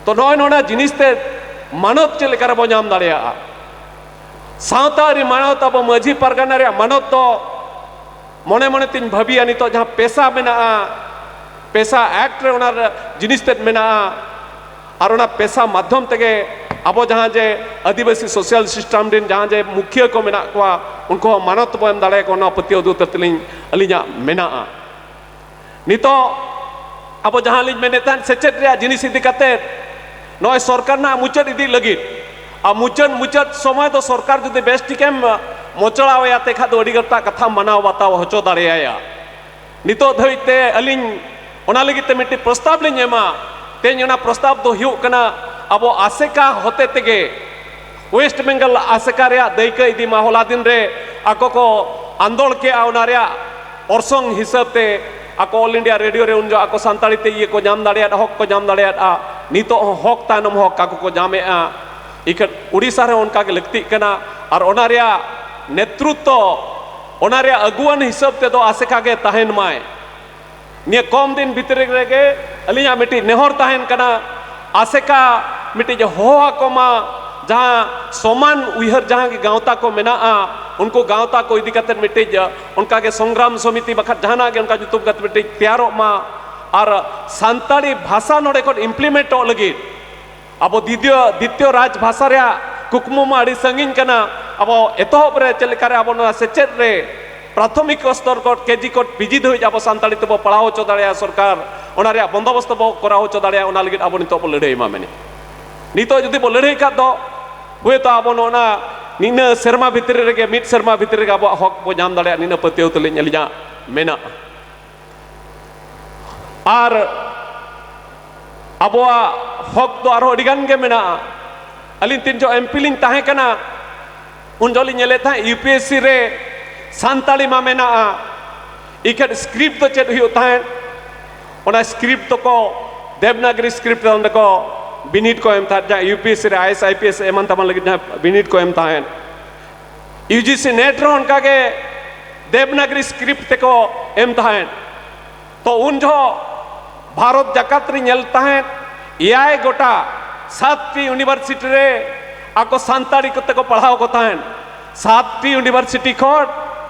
ᱛᱚ ᱱᱚᱜᱼᱚᱭ ᱱᱚᱰᱮ ᱡᱤᱱᱤᱥ ᱛᱮ ᱢᱟᱱᱚᱛ ᱪᱮᱫ ᱞᱮᱠᱟ ᱨᱮᱵᱚ ᱧᱟᱢ ᱫᱟᱲᱮᱭᱟᱜᱼᱟ? ᱥᱟᱶᱛᱟ ᱟᱹᱨᱤ ᱢᱟᱱᱚᱛ, ᱟᱵᱚ ᱢᱟᱹᱡᱷᱤ ᱯᱟᱨᱜᱟᱱᱟ ᱨᱮᱭᱟᱜ ᱢᱟᱱᱚᱛ ᱫᱚ ᱢᱚᱱᱮ ᱢᱚᱱᱮ ᱛᱤᱧ ᱵᱷᱟᱹᱵᱤᱭᱟ, ᱱᱤᱛᱚᱜ ᱡᱟᱦᱟᱸ ᱯᱮᱥᱟ ᱢᱮᱱᱟᱜᱼᱟ, ᱯᱮᱥᱟ ᱮᱠᱴ ᱨᱮ ᱚᱱᱟ ᱨᱮ ᱡᱤᱱᱤᱥ ᱛᱮᱫ ᱢᱮᱱᱟᱜᱼᱟ, ᱟᱨ ᱚᱱᱟ ᱯᱮᱥᱟ ᱢᱟᱫᱽᱫᱷᱚᱢ ᱛᱮᱜᱮ ᱟᱵᱚ ᱡᱟᱦᱟᱸ ᱡᱮ ᱟᱹᱫᱤᱵᱟᱹᱥᱤ ᱥᱳᱥᱤᱭᱟᱞ ᱥᱤᱥᱴᱮᱢ ᱨᱮᱱ ᱡᱟᱦᱟᱸ ᱡᱮ ᱢᱩᱠᱷᱤᱭᱟᱹ ᱠᱚ ᱢᱮᱱᱟᱜ ᱠᱚᱣᱟ, ᱩᱱᱠᱩ ᱦᱚᱸ ᱢᱟᱱᱚᱛ ᱵᱚ ᱮᱢ ᱫᱟᱲᱮᱭᱟᱠᱚᱣᱟ, ᱱᱚᱣᱟ ᱯᱟᱹᱛᱭᱟᱹᱣ ᱫᱚ ᱩᱛᱟᱹᱨ ᱛᱮᱞᱤᱧ, ᱟᱹᱞᱤᱧᱟᱜ ᱢᱮᱱᱟᱜᱼᱟ᱾ ᱱᱤᱛᱚᱜ ᱟᱵᱚ ᱡᱟᱦᱟᱸ ᱞᱤᱧ ᱢᱮᱱᱮᱫ ᱛᱟᱦᱮᱸᱫ ᱥᱮᱪᱮᱫ ᱨᱮᱭᱟᱜ ᱡᱤᱱᱤᱥ ᱤᱫᱤ ᱠᱟᱛᱮᱫ, ᱱᱚᱜᱼᱚᱭ ᱥᱚᱨᱠᱟᱨ ᱨᱮᱱᱟᱜ ᱢᱩᱪᱟᱹᱫ ᱤᱫᱤ ᱞᱟᱹᱜᱤᱫ, ᱟᱨ ᱢᱩᱪᱟᱹᱫ, ᱢᱩᱪᱟᱹᱫ ᱥᱚᱢᱚᱭ ᱫᱚ ᱥᱚᱨᱠᱟᱨ ᱡᱩᱫᱤ ᱵᱮᱥ ᱴᱷᱤᱠᱮᱢ ᱢᱚᱪᱲᱟᱣ ᱮᱭᱟ, ᱛᱮ ᱠᱷᱟᱱ ᱫᱚ ᱟᱹᱰᱤ ᱜᱚᱴᱟᱝ ᱠᱟᱛᱷᱟ ᱢᱟᱱᱟᱣ ᱵᱟᱛᱟᱣ ᱦᱚᱪᱚ ᱫᱟᱲᱮᱭᱟᱭᱟ᱾ ᱱᱤᱛᱚᱜ ᱫᱷᱟᱹᱵᱤᱡ ᱛᱮ ᱟᱹᱞᱤᱧ ᱚᱱᱟ ᱞᱟᱹᱜᱤᱫ ᱛᱮ ᱢᱤᱫᱴᱤᱡ ᱯᱨᱚᱥᱛᱟᱵᱽ ᱞᱤᱧ ᱮᱢᱟ᱾ ᱛᱮᱦᱮᱧ ᱚᱱᱟ ᱯᱨᱚᱥᱛᱟᱵᱽ ᱫᱚ ᱦᱩᱭᱩᱜ ᱠᱟᱱᱟ, ᱟᱵᱚ ᱟᱥᱮᱠᱟ ᱦᱚᱛᱮ ᱛᱮᱜᱮ ᱳᱭᱮᱥᱴ ᱵᱮᱝᱜᱚᱞ ᱟᱥᱮᱠᱟ ᱨᱮᱭᱟᱜ ᱫᱟᱹᱭᱠᱟᱹ ᱤᱫᱤ ᱢᱟ᱾ ᱦᱚᱞᱟ ᱫᱤᱱ ᱨᱮ ᱟᱠᱚ ᱠᱚ ᱟᱱᱫᱳᱲ ᱠᱮᱜᱼᱟ, ᱚᱱᱟ ᱨᱮᱭᱟᱜ ᱚᱨᱥᱚᱝ ᱦᱤᱥᱟᱹᱵ ᱛᱮ ᱟᱠᱚ ᱚᱞ ᱤᱱᱰᱤᱭᱟ ᱨᱮᱰᱤᱭᱳ ᱨᱮ ᱩᱱ ᱡᱚᱦᱚᱜ ᱟᱠᱚ ᱥᱟᱱᱛᱟᱲᱤ ᱛᱮ ᱤᱭᱟᱹ ᱠᱚ ᱧᱟᱢ ᱫᱟᱲᱮᱭᱟᱫ, ᱦᱚᱠ ᱠᱚ ᱧᱟᱢ ᱫᱟᱲᱮᱭᱟᱫᱼᱟ᱾ ᱱᱤᱛᱚᱜ ᱦᱚᱸ ᱦᱚᱠ ᱛᱟᱭᱱᱚᱢ ᱦᱚᱠ ᱟᱠᱚ ᱠᱚ ᱧᱟᱢᱮᱫᱼᱟ᱾ ᱤᱠᱷᱟᱹᱱ ᱩᱲᱤᱥᱥᱟ ᱨᱮᱦᱚᱸ ᱚᱱᱠᱟ ᱜᱮ ᱞᱟᱹᱠᱛᱤᱜ ᱠᱟᱱᱟ᱾ ᱟᱨ ᱚᱱᱟ ᱨᱮᱭᱟᱜ ᱱᱮᱛᱨᱩᱛᱛᱚ, ᱚᱱᱟ ᱨᱮᱭᱟᱜ ᱟᱹᱜᱩᱣᱟᱹᱱ ᱦᱤᱥᱟᱹᱵ ᱛᱮᱫᱚ ᱟᱥᱮᱠᱟ ᱜᱮ ᱛᱟᱦᱮᱱ ᱢᱟᱭ᱾ ᱱᱤᱭᱟᱹ ᱠᱚᱢ ᱫᱤᱱ ᱵᱷᱤᱛᱨᱤ ᱨᱮᱜᱮ ᱟᱹᱞᱤᱧᱟᱜ ᱢᱤᱫᱴᱤᱡ ᱱᱮᱦᱚᱨ ᱛᱟᱦᱮᱱ ᱠᱟᱱᱟ, ᱟᱥᱮᱠᱟ ᱢᱤᱫᱴᱤᱡ ᱦᱚᱦᱚ ᱟᱠᱚ ᱢᱟ, ᱡᱟᱦᱟᱸ ᱥᱚᱢᱟᱱ ᱩᱭᱦᱟᱹᱨ ᱡᱟᱦᱟᱸ ᱜᱮ ᱜᱟᱶᱛᱟ ᱠᱚ ᱢᱮᱱᱟᱜᱼᱟ, ᱩᱱᱠᱩ ᱜᱟᱶᱛᱟ ᱠᱚ ᱤᱫᱤ ᱠᱟᱛᱮᱫ ᱢᱤᱫᱴᱤᱡ ᱚᱱᱠᱟᱜᱮ ᱥᱚᱝᱜᱨᱟᱢ ᱥᱚᱢᱤᱛᱤ ᱵᱟᱠᱷᱟᱱ ᱡᱟᱦᱟᱱᱟᱜ ᱜᱮ ᱚᱱᱠᱟ ᱧᱩᱛᱩᱢ ᱠᱟᱛᱮᱫ ᱢᱤᱫᱴᱤᱡ ᱛᱮᱭᱟᱨᱚᱜ ᱢᱟ᱾ ᱟᱨ ᱥᱟᱱᱛᱟᱲᱤ ᱵᱷᱟᱥᱟ ᱱᱚᱰᱮ ᱠᱷᱚᱱ implement ᱚᱜ ᱞᱟᱹᱜᱤᱫ ᱟᱵᱚ ᱫᱤᱛᱤᱭᱚ, ᱫᱤᱛᱤᱭᱚ ᱨᱟᱡᱽ ᱵᱷᱟᱥᱟ ᱨᱮᱭᱟᱜ ᱠᱩᱠᱢᱩ ᱢᱟ ᱟᱹᱰᱤ ᱥᱟᱺᱜᱤᱧ ᱠᱟᱱᱟ᱾ ᱟᱵᱚ ᱮᱛᱚᱦᱚᱵ ᱨᱮ ᱪᱮᱫ ᱞᱮᱠᱟᱨᱮ ᱟᱵᱚ ᱱᱚᱣᱟ ᱥᱮᱪᱮᱫ ᱨᱮ ᱯᱨᱟᱛᱷᱚᱢᱤᱠ ᱥᱛᱚᱨ ᱠᱷᱚᱱ ᱠᱮᱡᱤ ᱠᱷᱚᱱ ᱯᱤᱡᱤ ᱫᱷᱟᱹᱵᱤᱡ ᱟᱵᱚ ᱥᱟᱱᱛᱟᱲᱤ ᱛᱮᱵᱚ ᱯᱟᱲᱦᱟᱣ ᱦᱚᱪᱚ ᱫᱟᱲᱮᱭᱟᱜᱼᱟ, ᱥᱚᱨᱠᱟᱨ ᱚᱱᱟ ᱨᱮᱭᱟᱜ ᱵᱚᱱᱫᱳᱵᱚᱥᱛᱚ ᱵᱚ ᱠᱚᱨᱟᱣ ᱦᱚᱪᱚ ᱫᱟᱲᱮᱭᱟᱜᱼᱟ, ᱚᱱᱟ ᱞᱟᱹᱜᱤᱫ ᱟᱵᱚ ᱱᱤᱛᱚᱜ ᱵᱚ ᱞᱟᱹᱲᱦᱟᱹᱭ ᱢᱟ ᱢᱮᱱᱮᱫ᱾ ᱱᱤᱛᱚᱜ ᱡᱩᱫᱤ ᱵᱚ ᱞᱟᱹᱲᱦᱟᱹᱭ ᱠᱷᱟᱱ ᱫᱚ ᱦᱳᱭᱛᱳ ᱟᱵᱚ ᱱᱚᱜᱼᱚ ᱱᱟ ᱱᱤᱱᱟᱹ ᱥᱮᱨᱢᱟ ᱵᱷᱤᱛᱨᱤ ᱨᱮᱜᱮ, ᱢᱤᱫ ᱥᱮᱨᱢᱟ ᱵᱷᱤᱛᱨᱤ ᱨᱮᱜᱮ ᱟᱵᱚᱣᱟᱜ ᱦᱚᱠ ᱵᱚ ᱧᱟᱢ ᱫᱟᱲᱮᱭᱟᱜᱼᱟ, ᱱᱤᱱᱟᱹ ᱯᱟᱹᱛᱭᱟᱹᱣ ᱛᱟᱹᱞᱤᱧ ᱟᱹᱞᱤᱧᱟᱜ ᱢᱮᱱᱟᱜᱼᱟ᱾ ᱟᱨ ᱟᱵᱚᱣᱟᱜ ᱦᱚᱠ ᱫᱚ ᱟᱨᱦᱚᱸ ᱟᱹᱰᱤ ᱜᱟᱱ ᱜᱮ ᱢᱮᱱᱟᱜᱼᱟ᱾ ᱟᱹᱞᱤᱧ ᱛᱤᱱ ᱡᱚᱦᱚᱜ ᱮᱢ ᱯᱤ ᱞᱤᱧ ᱛᱟᱦᱮᱸ ᱠᱟᱱᱟ, ᱩᱱ ᱡᱚᱦᱚᱜ ᱞᱤᱧ ᱧᱮᱞᱮᱫ ᱛᱟᱦᱮᱸᱫ ᱤᱭᱩ ᱯᱤ ᱮᱥ ᱥᱤ ᱨᱮ ᱥᱟᱱᱛᱟᱲᱤ ᱢᱟ ᱢᱮᱱᱟᱜᱼᱟ, ᱤᱠᱷᱟᱹᱱ ᱥᱠᱨᱤᱯᱴ ᱫᱚ ᱪᱮᱫ ᱦᱩᱭᱩᱜ ᱛᱟᱦᱮᱸᱫ? ᱚᱱᱟ ᱥᱠᱨᱤᱯᱴ ᱫᱚᱠᱚ ᱫᱮᱵᱽᱱᱟᱜᱽᱨᱤ ᱥᱠᱨᱤᱯᱴ ᱨᱮ ᱚᱸᱰᱮ ᱠᱚ ᱵᱤᱱᱤᱰ ᱠᱚ ᱮᱢ ᱛᱟᱦᱮᱸᱫ, ᱡᱟᱦᱟᱸ ᱤᱭᱩ ᱯᱤ ᱮᱥ ᱥᱤ ᱨᱮ I A S, I P S ᱮᱢᱟᱱ ᱛᱮᱢᱟᱱ ᱞᱟᱹᱜᱤᱫ ᱡᱟᱦᱟᱸ ᱵᱤᱱᱤᱰ ᱠᱚ ᱮᱢ ᱛᱟᱦᱮᱸᱫ᱾ ᱤᱭᱩ ᱡᱤ ᱥᱤ ᱱᱮᱴ ᱨᱮᱦᱚᱸ ᱚᱱᱠᱟᱜᱮ ᱫᱮᱵᱽᱱᱟᱜᱽᱨᱤ ᱥᱠᱨᱤᱯᱴ ᱛᱮᱠᱚ ᱮᱢ ᱛᱟᱦᱮᱸᱫ᱾ ᱛᱚ ᱩᱱ ᱡᱚᱦᱚᱜ ᱵᱷᱟᱨᱚᱛ ᱡᱟᱠᱟᱛ ᱨᱮ ᱧᱮᱞ ᱛᱟᱦᱮᱸᱫ, ᱮᱭᱟᱭ ᱜᱚᱴᱟ ᱥᱟᱛᱴᱤ ᱤᱭᱩᱱᱤᱵᱷᱟᱨᱥᱤᱴᱤ ᱨᱮ ᱟᱠᱚ ᱥᱟᱱᱛᱟᱲᱤ ᱠᱚᱛᱮ ᱠᱚ ᱯᱟᱲᱦᱟᱣ ᱠᱚ ᱛᱟᱦᱮᱸᱫ᱾ ᱥᱟᱛᱴᱤ ᱤᱭᱩᱱᱤᱵᱷᱟᱨᱥᱤᱴᱤ ᱠᱷᱚᱱ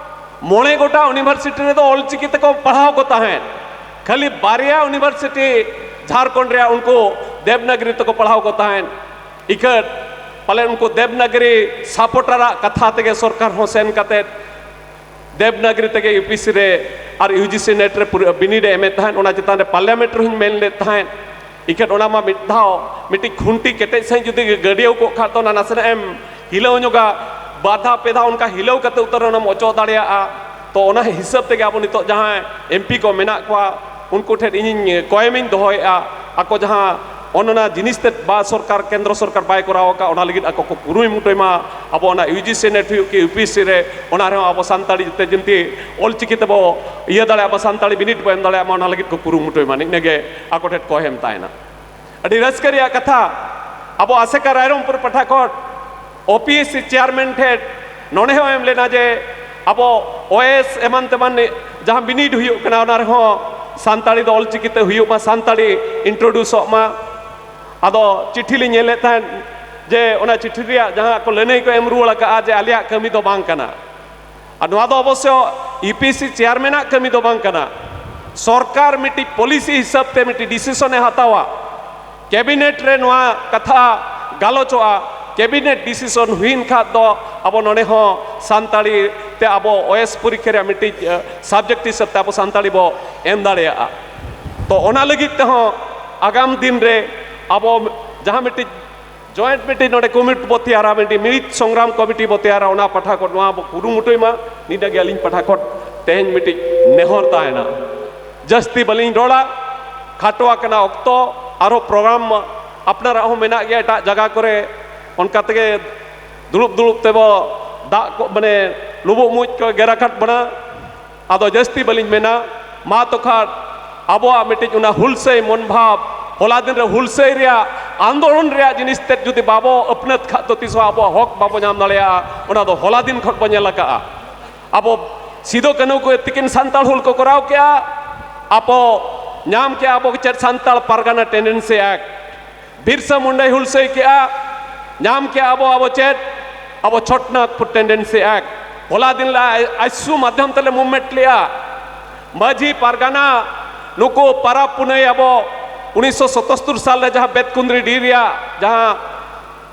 ᱢᱚᱬᱮ ᱜᱚᱴᱟ ᱤᱭᱩᱱᱤᱵᱷᱟᱨᱥᱤᱴᱤ ᱨᱮᱫᱚ ᱚᱞᱪᱤᱠᱤ ᱛᱮᱠᱚ ᱯᱟᱲᱦᱟᱣ ᱠᱚ ᱛᱟᱦᱮᱸᱫ᱾ ᱠᱷᱟᱹᱞᱤ ᱵᱟᱨᱭᱟ ᱤᱭᱩᱱᱤᱵᱷᱟᱨᱥᱤᱴᱤ ᱡᱷᱟᱲᱠᱷᱚᱸᱰ ᱨᱮᱭᱟᱜ, ᱩᱱᱠᱩ ᱫᱮᱵᱽᱱᱟᱜᱽᱨᱤ ᱛᱮᱠᱚ ᱯᱟᱲᱦᱟᱣ ᱠᱚ ᱛᱟᱦᱮᱸᱫ᱾ ᱤᱠᱷᱟᱹᱱ ᱯᱟᱞᱮ ᱩᱱᱠᱩ ᱫᱮᱵᱽᱱᱟᱜᱽᱨᱤ ᱥᱟᱯᱚᱴᱟᱨᱟᱜ ᱠᱟᱛᱷᱟ ᱛᱮᱜᱮ ᱥᱚᱨᱠᱟᱨ ᱦᱚᱸ ᱥᱮᱱ ᱠᱟᱛᱮᱫ ᱫᱮᱵᱽᱱᱟᱜᱽᱨᱤ ᱛᱮᱜᱮ ᱤᱭᱩ ᱯᱤ ᱮᱥ ᱥᱤ ᱨᱮ ᱟᱨ ᱤᱭᱩ ᱡᱤ ᱥᱤ ᱱᱮᱴ ᱨᱮ ᱯᱩᱨᱟᱹ ᱵᱤᱱᱤᱰ ᱮ ᱮᱢᱮᱫ ᱛᱟᱦᱮᱸᱫ᱾ ᱚᱱᱟ ᱪᱮᱛᱟᱱ ᱨᱮ ᱯᱟᱨᱞᱤᱭᱟᱢᱮᱱᱴ ᱨᱮᱦᱚᱸᱧ ᱢᱮᱱ ᱞᱮᱫ ᱛᱟᱦᱮᱸᱫ᱾ ᱤᱠᱷᱟᱹᱱ ᱚᱱᱟ ᱢᱟ ᱢᱤᱫ ᱫᱷᱟᱣ ᱢᱤᱫᱴᱤᱡ ᱠᱷᱩᱱᱴᱤ ᱠᱮᱴᱮᱡ ᱥᱟᱺᱦᱤᱡ ᱡᱩᱫᱤ ᱜᱟᱹᱰᱭᱟᱹᱣ ᱠᱚᱜ ᱠᱷᱟᱱ ᱫᱚ ᱚᱱᱟ ᱱᱟᱥᱮᱱᱟᱜ ᱮᱢ ᱦᱤᱞᱟᱹᱣ ᱧᱚᱜᱟ, ᱵᱟᱨ ᱫᱷᱟᱣ ᱯᱮ ᱫᱷᱟᱣ ᱚᱱᱠᱟ ᱦᱤᱞᱟᱹᱣ ᱠᱟᱛᱮ ᱩᱛᱟᱹᱨ ᱚᱱᱟᱢ ᱚᱪᱚᱜ ᱫᱟᱲᱮᱭᱟᱜᱼᱟ᱾ ᱛᱚ ᱚᱱᱟ ᱦᱤᱥᱟᱹᱵ ᱛᱮᱜᱮ ᱟᱵᱚ ᱱᱤᱛᱚᱜ ᱡᱟᱦᱟᱸᱭ ᱮᱢ ᱯᱤ ᱠᱚ ᱢᱮᱱᱟᱜ ᱠᱚᱣᱟ, ᱩᱱᱠᱩ ᱴᱷᱮᱱ ᱤᱧᱤᱧ ᱠᱚᱭᱮᱢᱤᱧ ᱫᱚᱦᱚᱭᱮᱫᱼᱟ, ᱟᱠᱚ ᱡᱟᱦᱟᱸ ᱚᱱ ᱚᱱᱟ ᱡᱤᱱᱤᱥ ᱛᱮᱫ ᱵᱟ ᱥᱚᱨᱠᱟᱨ, ᱠᱮᱱᱫᱨᱚ ᱥᱚᱨᱠᱟᱨ ᱵᱟᱭ ᱠᱚᱨᱟᱣ ᱟᱠᱟᱫ, ᱚᱱᱟ ᱞᱟᱹᱜᱤᱫ ᱟᱠᱚ ᱠᱚ ᱠᱩᱨᱩᱢᱩᱴᱩᱭ ᱢᱟ᱾ ᱟᱵᱚ ᱚᱱᱟ ᱤᱭᱩ ᱡᱤ ᱥᱤ ᱱᱮᱴ ᱦᱩᱭᱩᱜ ᱠᱤ ᱤᱭᱩ ᱯᱤ ᱮᱥ ᱥᱤ ᱨᱮ, ᱚᱱᱟ ᱨᱮᱦᱚᱸ ᱟᱵᱚ ᱥᱟᱱᱛᱟᱲᱤ ᱛᱮ ᱡᱤᱱᱛᱤ ᱚᱞᱪᱤᱠᱤ ᱛᱮᱵᱚ ᱤᱭᱟᱹ ᱫᱟᱲᱮᱭᱟᱜ ᱢᱟ, ᱥᱟᱱᱛᱟᱲᱤ ᱵᱤᱱᱤᱰ ᱵᱚ ᱮᱢ ᱫᱟᱲᱮᱭᱟᱜ ᱢᱟ, ᱚᱱᱟ ᱞᱟᱹᱜᱤᱫ ᱠᱚ ᱠᱩᱨᱩᱢᱩᱴᱩᱭ ᱢᱟ᱾ ᱱᱤᱱᱟᱹᱜ ᱜᱮ ᱟᱠᱚ ᱴᱷᱮᱱ ᱠᱚ ᱮᱢ ᱛᱟᱦᱮᱱᱟ᱾ ᱟᱹᱰᱤ ᱨᱟᱹᱥᱠᱟᱹ ᱨᱮᱭᱟᱜ ᱠᱟᱛᱷᱟ, ᱟᱵᱚ ᱟᱥᱮᱠᱟ ᱨᱟᱭᱨᱚᱝᱯᱩᱨ ᱯᱟᱦᱴᱟ ᱠᱷᱚᱱ ᱳ ᱯᱤ ᱮᱥ ᱥᱤ ᱪᱮᱭᱟᱨᱢᱮᱱ ᱴᱷᱮᱱ ᱱᱚᱰᱮ ᱦᱚᱸ ᱮᱢ ᱞᱮᱱᱟ ᱡᱮ ᱟᱵᱚ ᱳ ᱮᱥ ᱮᱢᱟᱱ ᱛᱮᱢᱟᱱ ᱡᱟᱦᱟᱸ ᱵᱤᱱᱤᱰ ᱦᱩᱭᱩᱜ ᱠᱟᱱᱟ, ᱚᱱᱟ ᱨᱮᱦᱚᱸ ᱥᱟᱱᱛᱟᱲᱤ ᱫᱚ ᱚᱞᱪᱤᱠᱤ ᱛᱮ ᱦᱩᱭᱩᱜ ᱢᱟ, ᱥᱟᱱᱛᱟᱲᱤ ᱤᱱᱴᱨᱳᱰᱤᱭᱩᱥᱚᱜ ᱢᱟ᱾ ᱟᱫᱚ ᱪᱤᱴᱷᱤ ᱞᱤᱧ ᱧᱮᱞᱮᱫ ᱛᱟᱦᱮᱸᱫ ᱡᱮ ᱚᱱᱟ ᱪᱤᱴᱷᱤ ᱨᱮᱭᱟᱜ ᱡᱟᱦᱟᱸ ᱠᱚ ᱞᱟᱹᱱᱟᱹᱭ ᱠᱚ ᱮᱢ ᱨᱩᱣᱟᱹᱲ ᱟᱠᱟᱫᱼᱟ ᱡᱮ ᱟᱞᱮᱭᱟᱜ ᱠᱟᱹᱢᱤ ᱫᱚ ᱵᱟᱝ ᱠᱟᱱᱟ᱾ ᱟᱨ ᱱᱚᱣᱟ ᱫᱚ ᱚᱵᱚᱥᱥᱚ ᱤ ᱯᱤ ᱥᱤ ᱪᱮᱭᱟᱨᱢᱮᱱᱟᱜ ᱠᱟᱹᱢᱤ ᱫᱚ ᱵᱟᱝ ᱠᱟᱱᱟ᱾ ᱥᱚᱨᱠᱟᱨ ᱢᱤᱫᱴᱤᱡ ᱯᱚᱞᱤᱥᱤ ᱦᱤᱥᱟᱹᱵ ᱛᱮ ᱢᱤᱫᱴᱤᱡ ᱰᱤᱥᱤᱥᱚᱱ ᱮ ᱦᱟᱛᱟᱣᱟ, ᱠᱮᱵᱤᱱᱮᱴ ᱨᱮ ᱱᱚᱣᱟ ᱠᱟᱛᱷᱟ ᱜᱟᱞᱚᱪᱚᱜᱼᱟ, ᱠᱮᱵᱤᱱᱮᱴ ᱰᱤᱥᱤᱥᱚᱱ ᱦᱩᱭᱮᱱ ᱠᱷᱟᱱ ᱫᱚ ᱟᱵᱚ ᱱᱚᱰᱮ ᱦᱚᱸ ᱥᱟᱱᱛᱟᱲᱤ ᱛᱮ ᱟᱵᱚ ᱳᱭᱮᱥ ᱯᱚᱨᱤᱠᱠᱷᱟ ᱨᱮᱭᱟᱜ ᱢᱤᱫᱴᱤᱡ ᱥᱟᱵᱡᱮᱠᱴ ᱦᱤᱥᱟᱹᱵ ᱛᱮ ᱟᱵᱚ ᱥᱟᱱᱛᱟᱲᱤ ᱵᱚ ᱮᱢ ᱫᱟᱲᱮᱭᱟᱜᱼᱟ᱾ ᱛᱚ ᱚᱱᱟ ᱞᱟᱹᱜᱤᱫ ᱛᱮᱦᱚᱸ ᱟᱜᱟᱢ ᱫᱤᱱ ᱨᱮ ᱟᱵᱚ ᱡᱟᱦᱟᱸ ᱢᱤᱫᱴᱤᱡ ᱡᱚᱭᱮᱱᱴ ᱢᱤᱫᱴᱤᱡ ᱱᱚᱰᱮ ᱠᱚᱢᱤᱴᱤ ᱵᱚ ᱛᱮᱭᱟᱨᱟ, ᱢᱤᱫᱴᱤᱡ ᱢᱤᱫ ᱥᱚᱝᱜᱨᱟᱢ ᱠᱚᱢᱤᱴᱤ ᱵᱚ ᱛᱮᱭᱟᱨᱟ, ᱚᱱᱟ ᱯᱟᱦᱴᱟ ᱠᱷᱚᱱ ᱱᱚᱣᱟ ᱵᱚ ᱠᱩᱨᱩᱢᱩᱴᱩᱭ ᱢᱟ᱾ ᱱᱤᱱᱟᱹᱜ ᱜᱮ ᱟᱹᱞᱤᱧ ᱯᱟᱦᱴᱟ ᱠᱷᱚᱱ ᱛᱮᱦᱮᱧ ᱢᱤᱫᱴᱤᱡ ᱱᱮᱦᱚᱨ ᱛᱟᱦᱮᱱᱟ᱾ ᱡᱟᱹᱥᱛᱤ ᱵᱟᱹᱞᱤᱧ ᱨᱚᱲᱟ, ᱠᱷᱟᱴᱚ ᱟᱠᱟᱱᱟ ᱚᱠᱛᱚ, ᱟᱨᱦᱚᱸ ᱯᱨᱳᱜᱨᱟᱢ ᱟᱯᱱᱟᱨᱟᱜ ᱦᱚᱸ ᱢᱮᱱᱟᱜ ᱜᱮᱭᱟ ᱮᱴᱟᱜ ᱡᱟᱭᱜᱟ ᱠᱚᱨᱮ, ᱚᱱᱠᱟ ᱛᱮᱜᱮ ᱫᱩᱲᱩᱵ ᱫᱩᱲᱩᱵ ᱛᱮᱵᱚ ᱫᱟᱜ ᱠᱚ ᱢᱟᱱᱮ ᱞᱩᱵᱩᱜ ᱢᱩᱡ ᱠᱚ ᱜᱮᱨ ᱟᱠᱟᱫ ᱵᱚᱱᱟ᱾ ᱟᱫᱚ ᱡᱟᱹᱥᱛᱤ ᱵᱟᱹᱞᱤᱧ ᱢᱮᱱᱟ, ᱢᱟ ᱛᱚᱠᱷᱟᱱ ᱟᱵᱚᱣᱟᱜ ᱢᱤᱫᱴᱤᱡ ᱚᱱᱟ ᱦᱩᱞᱥᱟᱹᱭ ᱢᱚᱱᱵᱷᱟᱵ, ᱦᱚᱞᱟ ᱫᱤᱱ ᱨᱮ ᱦᱩᱞᱥᱟᱹᱭ ᱨᱮᱭᱟᱜ ᱟᱱᱫᱳᱞᱚᱱ ᱨᱮᱭᱟᱜ ᱡᱤᱱᱤᱥ ᱛᱮᱫ ᱡᱩᱫᱤ ᱵᱟᱵᱚ ᱟᱹᱯᱱᱟᱹᱛ ᱠᱷᱟᱱ ᱫᱚ ᱛᱤᱥ ᱦᱚᱸ ᱟᱵᱚᱣᱟᱜ ᱦᱚᱠ ᱵᱟᱵᱚ ᱧᱟᱢ ᱫᱟᱲᱮᱭᱟᱜᱼᱟ᱾ ᱚᱱᱟ ᱫᱚ ᱦᱚᱞᱟ ᱫᱤᱱ ᱠᱷᱚᱱ ᱵᱚ ᱧᱮᱞ ᱟᱠᱟᱜᱼᱟ᱾ ᱟᱵᱚ ᱥᱤᱫᱩ ᱠᱟᱹᱱᱦᱩ ᱠᱚ ᱛᱤᱠᱤᱱ ᱥᱟᱱᱛᱟᱲ ᱦᱩᱞ ᱠᱚ ᱠᱚᱨᱟᱣ ᱠᱮᱜᱼᱟ, ᱟᱵᱚ ᱧᱟᱢ ᱠᱮᱜᱼᱟ ᱟᱵᱚ ᱪᱮᱫ ᱥᱟᱱᱛᱟᱲ ᱯᱟᱨᱜᱟᱱᱟ ᱴᱮᱱᱰᱮᱱᱥᱤ ᱮᱠᱴ, ᱵᱤᱨᱥᱟ ᱢᱩᱱᱰᱟᱭ ᱦᱩᱞᱥᱟᱹᱭ ᱠᱮᱜᱼᱟ, ᱧᱟᱢ ᱠᱮᱜᱼᱟ ᱟᱵᱚ, ᱟᱵᱚ ᱪᱮᱫ? ᱟᱵᱚ ᱪᱷᱚᱴᱱᱟᱜᱽᱯᱩᱨ ᱴᱮᱱᱰᱮᱱᱥᱤ ᱮᱠᱴ᱾ ᱦᱚᱞᱟ ᱫᱤᱱ ᱞᱮ ᱟᱭ-, ᱟᱭᱥᱩ ᱢᱟᱫᱽᱫᱷᱚᱢ ᱛᱮᱞᱮ ᱢᱩᱵᱷᱢᱮᱱᱴ ᱞᱮᱜᱼᱟ᱾ ᱢᱟᱹᱡᱷᱤ ᱯᱟᱨᱜᱟᱱᱟ ᱱᱩᱠᱩ ᱯᱟᱨᱟᱵᱽ ᱯᱩᱱᱟᱹᱭ ᱟᱵᱚ ᱩᱱᱤᱥᱥᱚ ᱥᱟᱛᱟᱛᱛᱳᱨ ᱥᱟᱞ ᱨᱮ ᱡᱟᱦᱟᱸ ᱵᱮᱛᱠᱩᱸᱫᱽᱨᱤ ᱰᱤ ᱨᱮᱭᱟᱜ ᱡᱟᱦᱟᱸ